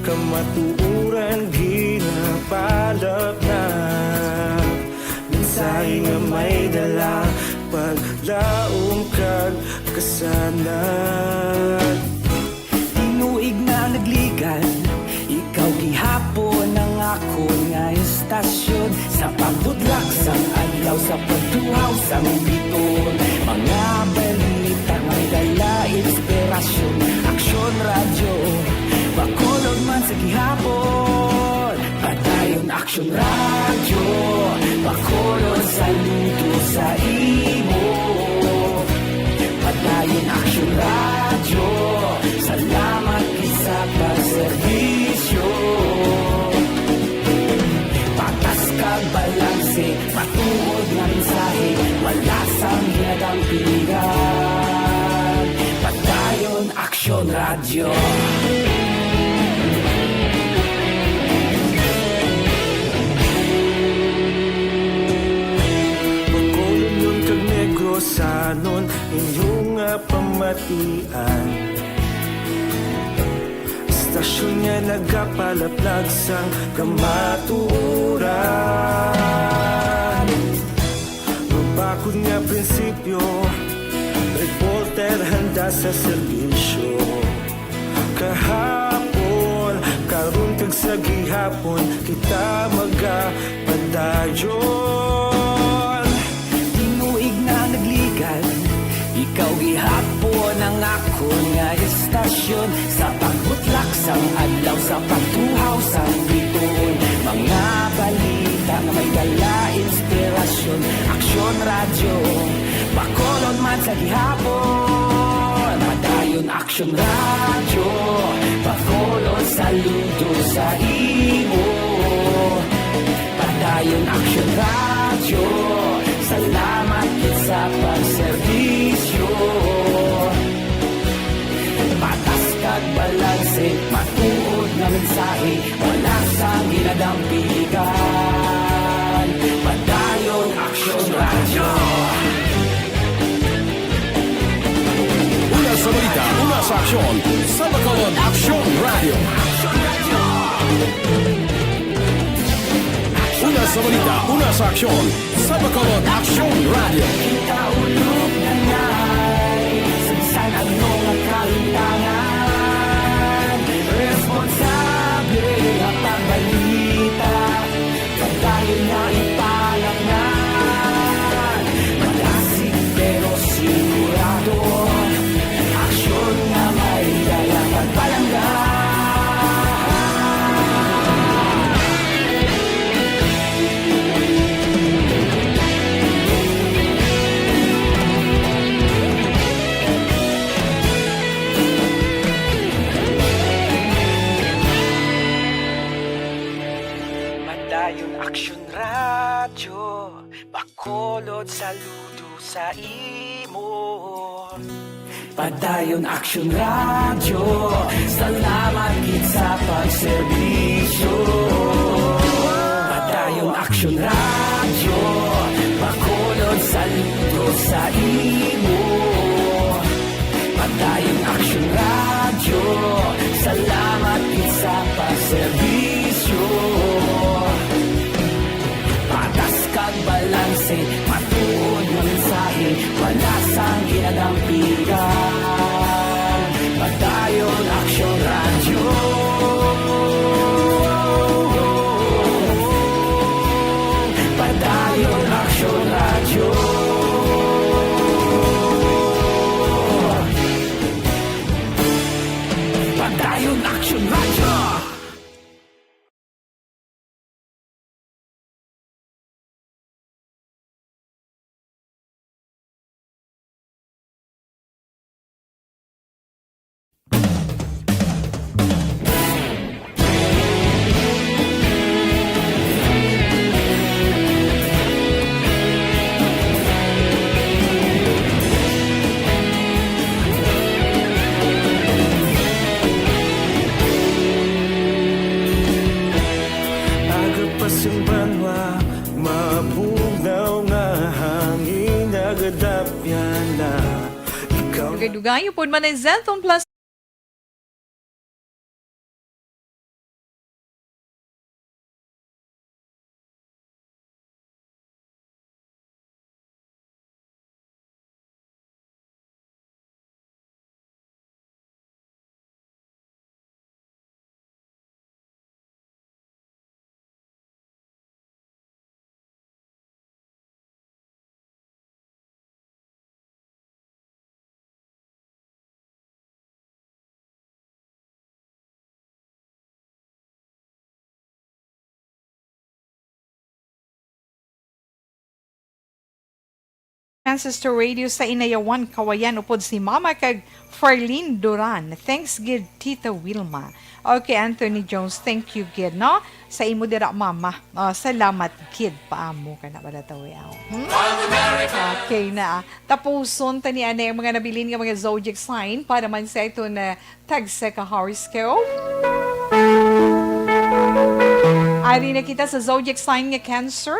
kamatuoran ginapalapnap. Mensahe nga may dala, paglaom kag kasanag. Tinuig na nagligad, ikaw gihapon ang akon nga istasyon. Sa pagbutlak sang adlaw, sa pagtuhaw sang biton, mga balita may dala inspirasyon. Aksyon Radyo, Bacolod man sa gihapon. Padayon Aksyon Radyo, Bacolod, saludo sa imo. Padayon Aksyon Radyo, salamat gid sa pagserbisyo. Patas kag balanse, matuod nga mensahe, wala sang ginadampigan. Padayon Aksyon Radyo. Bacolodnon kag Negrosanon, inyo nga pamatian. Istasyon nga nagapalaplag sang kamatuoran. Mabakod nga prinsipyo, reporter handa sa serbisyo. Kahapon, karon kag sa gihapon, kita magapadayon. Tinuig na nagligad, ikaw gihapon ang akon nga istasyon. Sa pagbutlak sang adlaw, sa pagtuhaw sang biton, mga balita nga may dala inspirasyon. Aksyon Radyo, Bacolod man sa gihapon. Padayon Aksyon Radyo, Bacolod, saludo sa imo. Padayon Aksyon Radyo, salamat gid sa pagserbisyo. Patas kag balanse, matuod nga mensahe, wala sang ginadampigan. Padayon Aksyon Radyo. Una sa balita, una sa aksyon, sa Bacolod Aksyon Radyo. Una sa balita, una sa aksyon, sa Bacolod Aksyon Radyo. Kita ulog na ngay, sa bisan ano nga kahitangan, responsable nga pagbalita. Padayon nga ipalanglang, malasig pero sigurado, aksyon nga may dala pagpalangga. Padayon Aksyon Radyo, Bacolod, saludo sa imo. Padayon Aksyon Radyo, salamat gid sa pagserbisyo. Padayon Aksyon Radyo, Bacolod, saludo sa imo. Padayon Aksyon Radyo, salamat gid sa pagserbisyo. Patas kag balanse, matuod nga mensahe, wala sang ginadampigan. Padayon Aksyon Radyo. Padayon Aksyon Radyo. Padayon Aksyon Radyo. Aga pa sing banwa, mabugnaw nga hangin, nagadapyan na ikaw. Dugay-dugay pod man ang Zenfone Plus. Transistor Radio sa Inayawan, Kawayan, upod si Mama kag Farlene Duran. Thanks gid, Tita Wilma. Okay, Anthony Jones, thank you gid, no? Sa imo dira, Mama. Ah, salamat gid, paamo ka na pala, tawi, aw. Hmm? Okay na. Tapuson tani anay ang mga nabilin nga mga zodiac sign para man sa iton, ah, tagsa ka horoscope. Ari na kita sa zodiac sign nga Cancer.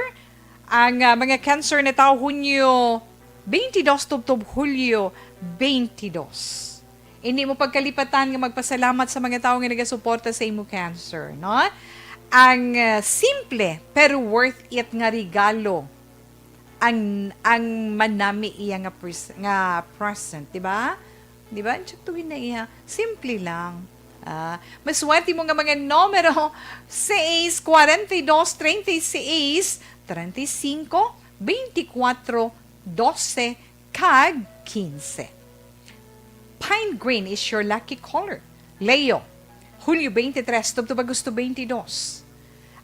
Ang, ah, mga Cancer na tawo, Hunyo twenty-two tubtob Hulyo twenty-two. Hindi mo pagkalipatan nga magpasalamat sa mga tawo nga nagasuporta sa imo, Cancer, no? Ang, ah, simple pero worth it nga regalo ang, ang manami iya nga pres-, nga present, di ba? Di ba? Ang tsaktuhin na iya. Simple lang. Ah, maswerte mo nga mga numero, sais, kwarenta y dos, treinta y seis, treinta y cinco, veinticuatro, doce, kag quince. Pine green is your lucky color. Leo, Hulyo twenty-three, tubtob Agosto twenty-two.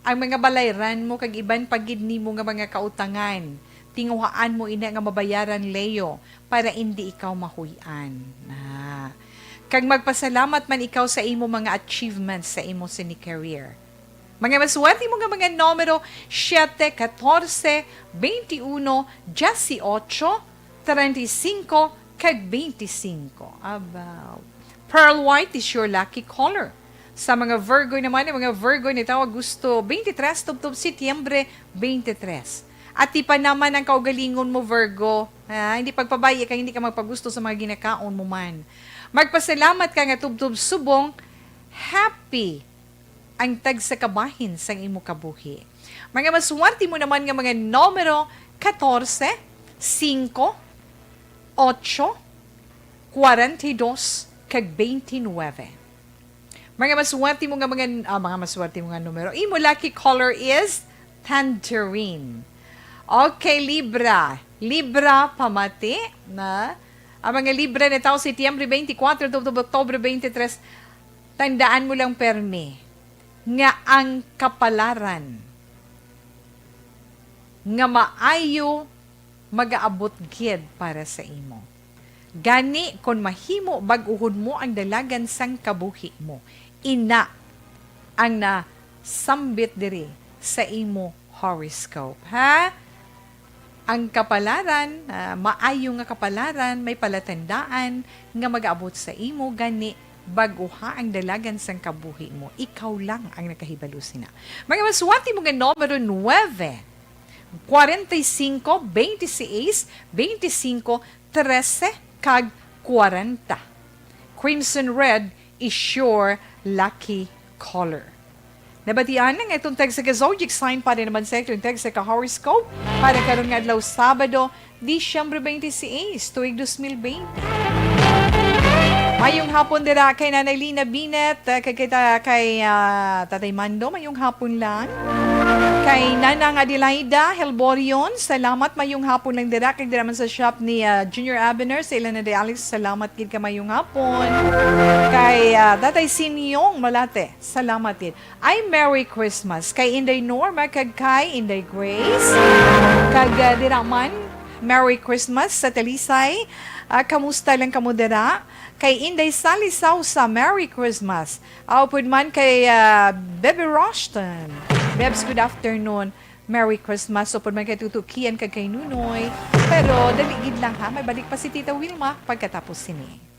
Ang mga balayran mo kag iban pa gid nimo nga mga kautangan, tinguhaan mo ina nga mabayaran, Leo, para indi ikaw mahuy-an. Ah. Kag magpasalamat man ikaw sa imo mga achievements sa imo sini career. Mga maswerte mo nga mga numero, siete, katorse, veintiuno, dieciocho, treinta y cinco, kag veinticinco. Aba. Pearl white is your lucky color. Sa mga Virgo naman, ang mga Virgo ni tawo Agosto twenty-three tubtob Setyembre twenty-three. Atipan naman ang kaugalingon mo, Virgo. Ha? Hindi pagpabay-i kay hindi ka magpagusto sa mga ginakaon mo man. Magpasalamat ka nga tubtob subong happy ang tagsa ka bahin sang imo kabuhi. Mga maswerte mo naman nga mga numero, katorse, singko, otso, kwarenta y dos, kag twenty-nine. Mga maswerte mo nga mga, ah, mga maswerte mo nga numero. Imo lucky color is tangerine. Okay, Libra. Libra, pamati na. Ang mga Libra na tawo, Setyembre twenty-four, tubtob Oktubre twenty-three, tandaan mo lang permi nga ang kapalaran nga maayo magaabot gid para sa imo. Gani, kon mahimo, bag-uhon mo ang dalagan sang kabuhi mo. Ina ang nasambit diri sa imo horoscope, ha? Ang kapalaran, ah, maayo nga kapalaran, may palatandaan nga mag-abot sa imo, gani baguha ang dalagan sang kabuhi mo. Ikaw lang ang nakahibalo sina. Mga maswati mo nga numero nuebe, kwarenta y cinco, veintiséis, veinticinco, trese, kag kwarenta. Crimson red is your lucky color. Nabatian ang atong text sa zodiac sign para naman sa atong text sa horoscope para karon nga adlaw, Sabado, Disyembre twenty-six, tuig dos mil twenty. Mayong hapon dira kay Nanay Lina Binet, ah, kay, kay, ah, Tatay Mando, mayong hapon lang. Kay Nanang Adelaida Helborion, salamat, mayong hapon lang dira. Kay dira man sa shop ni, ah, Junior Abner, sa ila na di Alex, salamat gid ka, mayong hapon. Kay, ah, Tatay Sinyong Malate, salamat gid. Ay, Merry Christmas kay Inday Norma kag kay Inday Grace. Kag, ah, dira man, Merry Christmas sa Talisay. Ah, kamusta lang kamo dira? Kay Inday Sally Sausa, Merry Christmas. Aw pud man kay, ah, Bebe Rushton. Bebs, good afternoon. Merry Christmas. Upod man kay Tuto Kian kag kay Nunoy. Pero dali gid lang ha, may balik pa si Tita Wilma pagkatapos sini.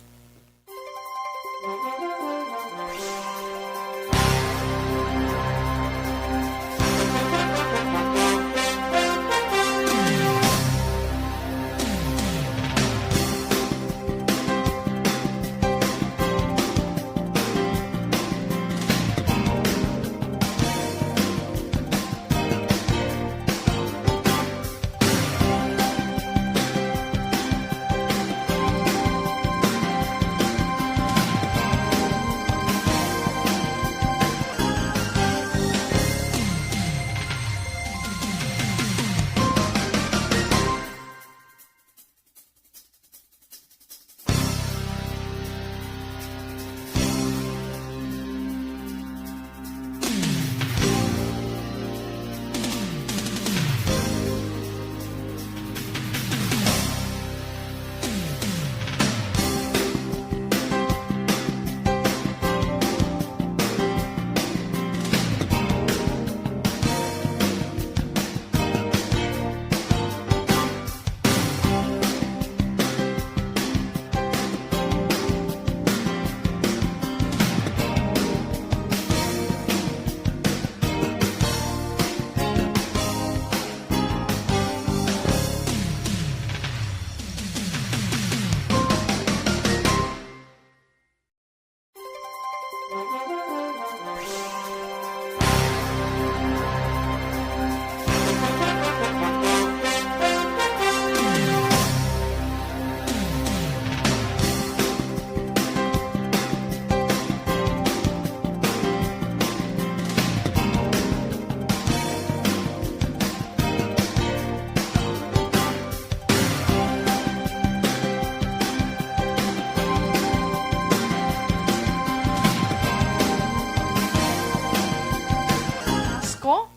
Pasko,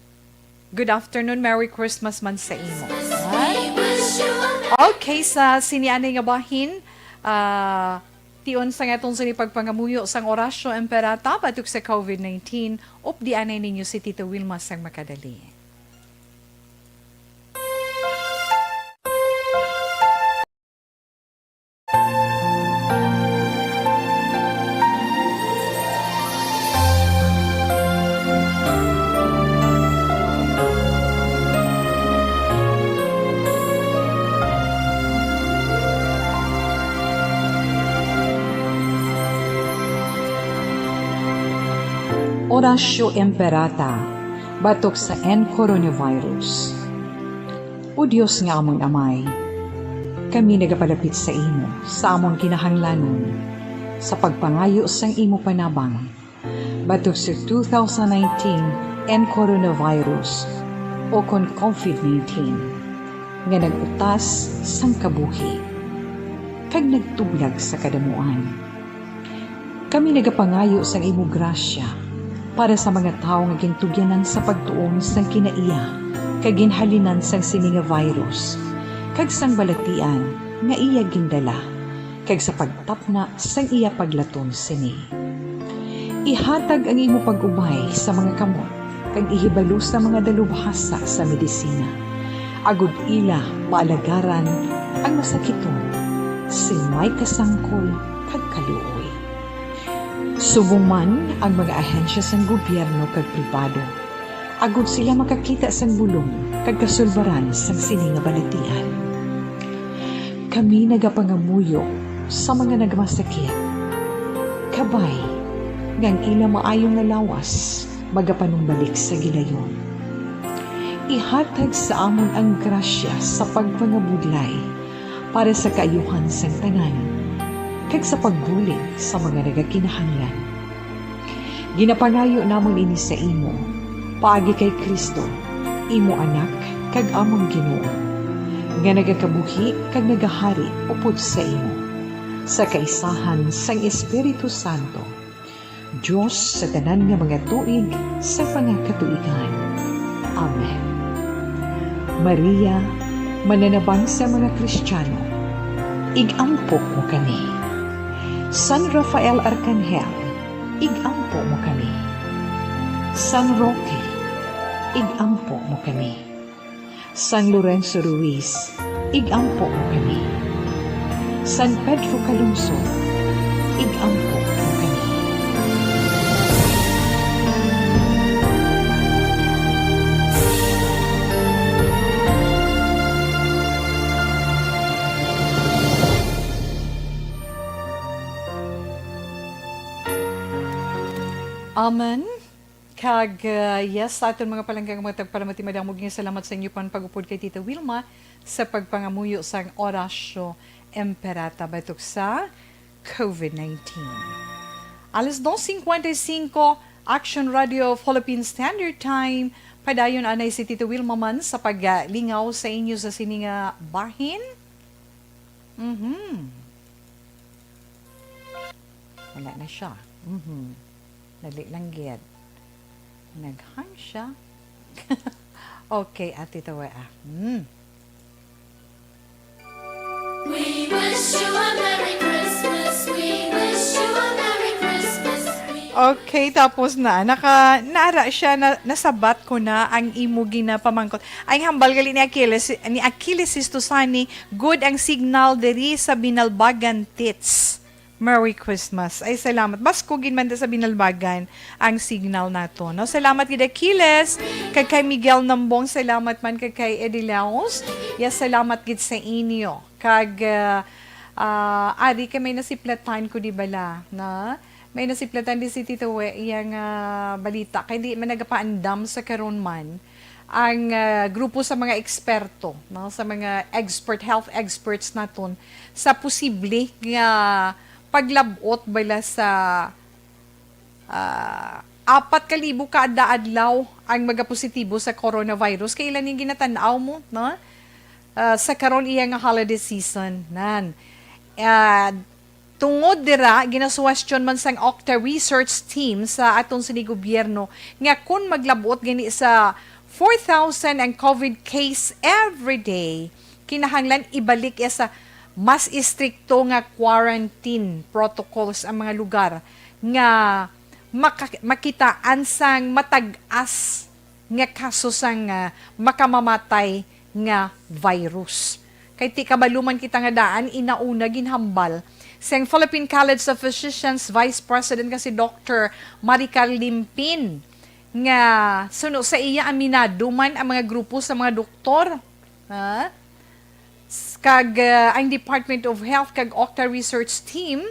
good afternoon, Merry Christmas man sa imo. Okay, sa sini anay nga bahin, ah, tion sa nga atong sini pagpangamuyo sang Orasyo Imperata batok sa covid nineteen, updi anay ninyo si Tita Wilma sang makadali. Orasyo Imperata batok sa N coronavirus. O Dios nga amon Amay, kami nagapalapit sa imo sa amon kinahanglanon sa pagpangayo sang imo panabang batok sa two thousand nineteen N coronavirus, o kon covid nineteen, nga nag-utas sang kabuhi kag nagtublag sa kadamuan. Kami nagapangayo sang imo grasya para sa mga tawo nga gintugyanan sa pagtuon sang kinaiya kag ginhalinan sang sini nga virus, kag sang balatian nga iya gindala, kag sa pagtapna sang iya paglaton sini. Ihatag ang imo pag-ubay sa mga kamot kag ihibalo sa mga dalubhasa sa medisina, agod ila maalagaran ang masakiton sing may kasangkol kag kaluoy. Subong man ang mga ahensya sang gobyerno kag pribado, agod sila makakita sang bulong kag kasulbaran sang sini nga balatian. Kami nagapangamuyo sa mga nagmasakit, kabay nga ang ila maayo nga lawas magapanumbalik sa gilayon. Ihatag sa amon ang grasya sa pagpangabudlay para sa kaayuhan sang tanan, kag sa pagbulig sa mga nagakinahanglan. Ginapangayo namon ini sa imo, paagi kay Cristo, imo Anak kag amon Ginoo, nga nagakabuhi kag nagahari upod sa imo, sa kaisahan sang Espiritu Santo, Dios sa tanan nga mga tuig sa mga katuigan. Amen. Maria, mananabang sa mga Kristiyano, ig-ampo mo kami. San Rafael Arcangel, ig-ampo mo kami. San Roque, ig-ampo mo kami. San Lorenzo Ruiz, ig-ampo mo kami. San Pedro Calungsod, ig-ampo mo kami. Amen. Kag, uh, yes, sa aton mga palanggang mga tagpalamati, madamo nga salamat sa inyo pang pag-upod kay Tita Wilma sa pagpangamuyo sang Oratio Imperata batok sa COVID nineteen. Alas dos cincuenta y cinco, Action Radio Philippine Standard Time. Padayon anay si Tita Wilma man sa paglingaw sa inyo sa sini nga bahin. Mhm. Wala na siya. Mhm. Dali lang gid. Nag-hang siya. Okay, Ate Tawe, ah. Hmm. We wish you a Merry Christmas. We wish you a Merry Christmas. We Okay, tapos na. Naka, naara siya, na, nasabat ko na ang imo ginapamangkot. Ay, hambal gali ni Achilles, ni Achilles Sistosani, good ang signal diri sa Binalbagan, tits. Merry Christmas. Ay, salamat. Basko gid man ta sa Binalbagan ang signal nato, no? Salamat gid, Achilles, kag kay Miguel Nambong, salamat man kag kay Eddie Laos. Ya, salamat gid sa inyo. Kag, ah, ah, ari kay may nasiplatan ko, di bala, na? May nasiplatan di si Tito We, iya nga balita. Kay di man nagapaandam sa karon man ang, ah, grupo sa mga eksperto, no? Sa mga expert, health experts naton, sa posible nga paglab-ot bala sa, ah, apat ka libo kada adlaw ang magapositibo sa coronavirus. Kay ila ning ginatan-aw mo, no? Ah, sa karon iya nga holiday season, nan. Ah, tungod dira, ginasuwestyon man sang Octa Research Team sa aton sini gobyerno nga kon maglab-ot gani sa four thousand ang COVID case every day, kinahanglan ibalik iya sa mas istrikto nga quarantine protocols ang mga lugar nga maka-, makitaan sang matag-as nga kaso sang, ah, makamamatay nga virus. Kay ti kabalo man kita nga daan, inauna ginhambal sang Philippine College of Physicians Vice President nga si Doctor Maricar Limpin nga suno sa iya, aminado man ang mga grupo sa mga doktor. Ha? S-, kag, ah, ang Department of Health kag Octa Research Team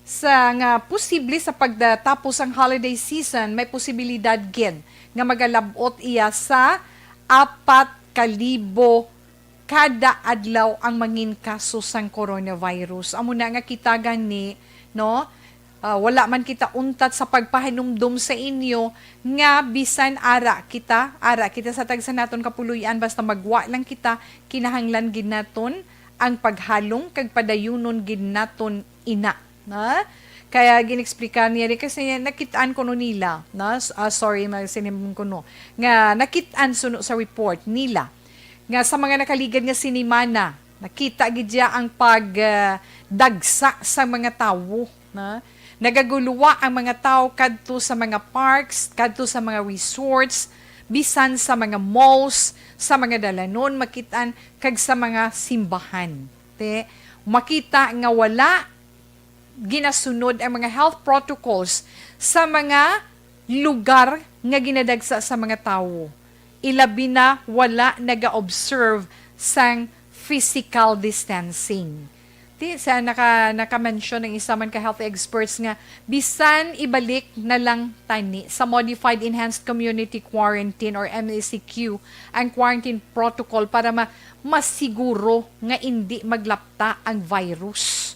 sa nga posible sa pagtatapos ang holiday season, may posibilidad gid nga magalab-ot iya sa apat ka libo kada adlaw ang mangin kaso sang coronavirus. Amo na nga kita gani, no? Ah, wala man kita untat sa pagpahanumdom sa inyo nga bisan ara kita, ara kita sa tagsa naton kapuloy-an, basta magwa lang kita, kinahanglan gid naton ang paghalong kag padayunon gid naton ina, na? Kaya gin-explicar niya rin kasi nakit-an kuno nila, na? S-, ah, sorry, magsinimon kuno, nga nakit-an suno sa report nila nga sa mga nakaligad nga sinimana, nakita gid siya ang pag, ah, dagsa sa mga tawo, na? Nagaguluwa ang mga tawo kadto sa mga parks, kadto sa mga resorts, bisan sa mga malls, sa mga dalanon, makitaan, kag sa mga simbahan. Te, makita nga wala ginasunod ang mga health protocols sa mga lugar nga ginadagsa sa mga tawo. Ilabi na wala naga-observe sang physical distancing. Ti, sa naka, naka-mention ang isa man ka health experts nga bisan ibalik na lang tani sa modified enhanced community quarantine or M E C Q ang quarantine protocol para ma-, masiguro nga indi maglapta ang virus.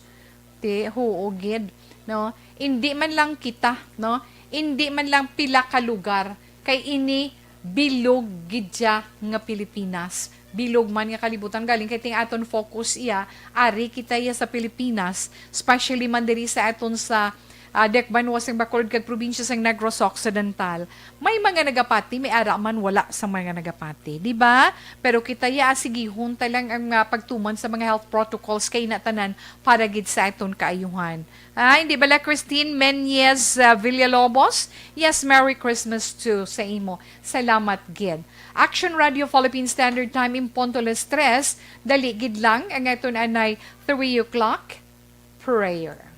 Ti, huo gid, no? Indi man lang kita, no? Indi man lang pila ka lugar, kay ini bilog gid siya nga Pilipinas. Bilog man nga kalibutan, galing kay ting aton focus iya, ari kita iya sa Pilipinas, especially man diri sa aton sa, ah, Dakbayan sang Bacolod kag probinsya sang Negros Occidental. May mga nagapati, may ara man wala sa mga nagapati, di ba? Pero kita iya, ah, sigihon ta lang ang, ah, pagtuman sa mga health protocols kay na tanan para gid sa aton kaayuhan. Ah, hindi bala, Christine Menyez, ah, Villalobos? Yes, Merry Christmas too sa imo. Salamat gid. Action Radio Philippine Standard Time, in punto las tres, dali gid lang ang aton anay three o'clock prayer.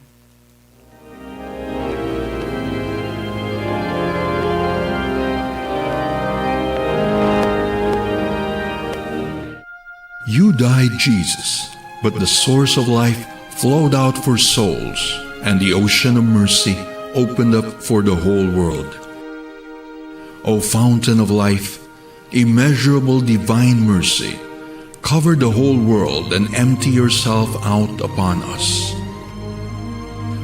You died, Jesus, but the source of life flowed out for souls, and the ocean of mercy opened up for the whole world. O fountain of life, immeasurable divine mercy, cover the whole world and empty yourself out upon us.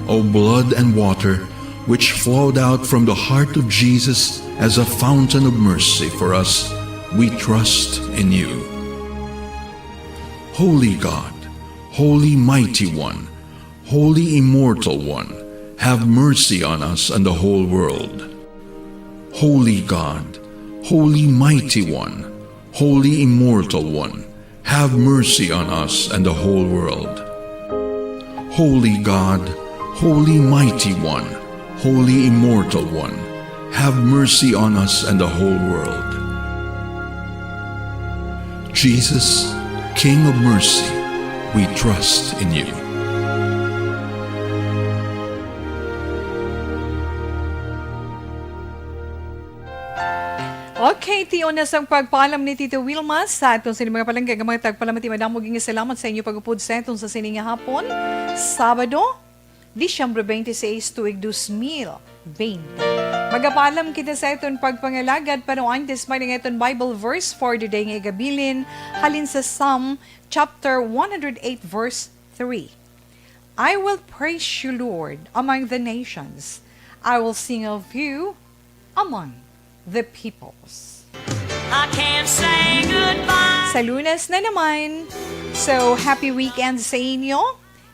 O blood and water, which flowed out from the heart of Jesus as a fountain of mercy for us, we trust in you. Holy God, Holy Mighty One, Holy Immortal One, have mercy on us and the whole world. Holy God, Holy Mighty One, Holy Immortal One, have mercy on us and the whole world. Holy God, Holy Mighty One, Holy Immortal One, have mercy on us and the whole world. Jesus, King of mercy, we trust in you. Okay, tion na sang pagpaalam ni Tito Wilma sa aton sini mga palangga nga mga tagpalamati. Madamo gid nga salamat sa inyo pag-upod sa aton sa sini nga hapon, Sabado, Disyembre twenty-six, tuig dos mil twenty. Magapaalam kita sa aton pagpangalagad, pero antes, may nga aton Bible verse for the day nga igabilin, halin sa Psalm chapter one hundred eight, verse three. "I will praise you, Lord, among the nations. I will sing of you among the peoples." I can't say goodbye. Sa Lunes na naman. So, happy weekend sa inyo.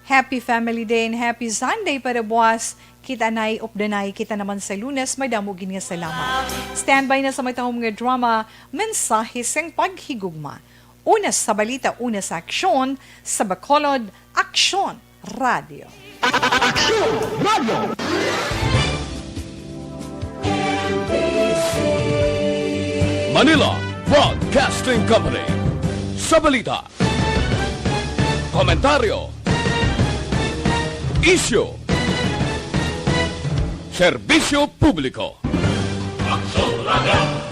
Happy Family Day and happy Sunday para buwas. Kita na'y updanay kita naman sa Lunes. Madamo gid nga salamat. Standby na sa matahom nga drama, Mensahe sang Paghigugma. Una sa balita, una sa aksyon, sa Bacolod, Aksyon Radio. Aksyon Radio. Manila Broadcasting Company. Sa balita, komentaryo, isyu, serbisyo publiko. Aksyon Radio.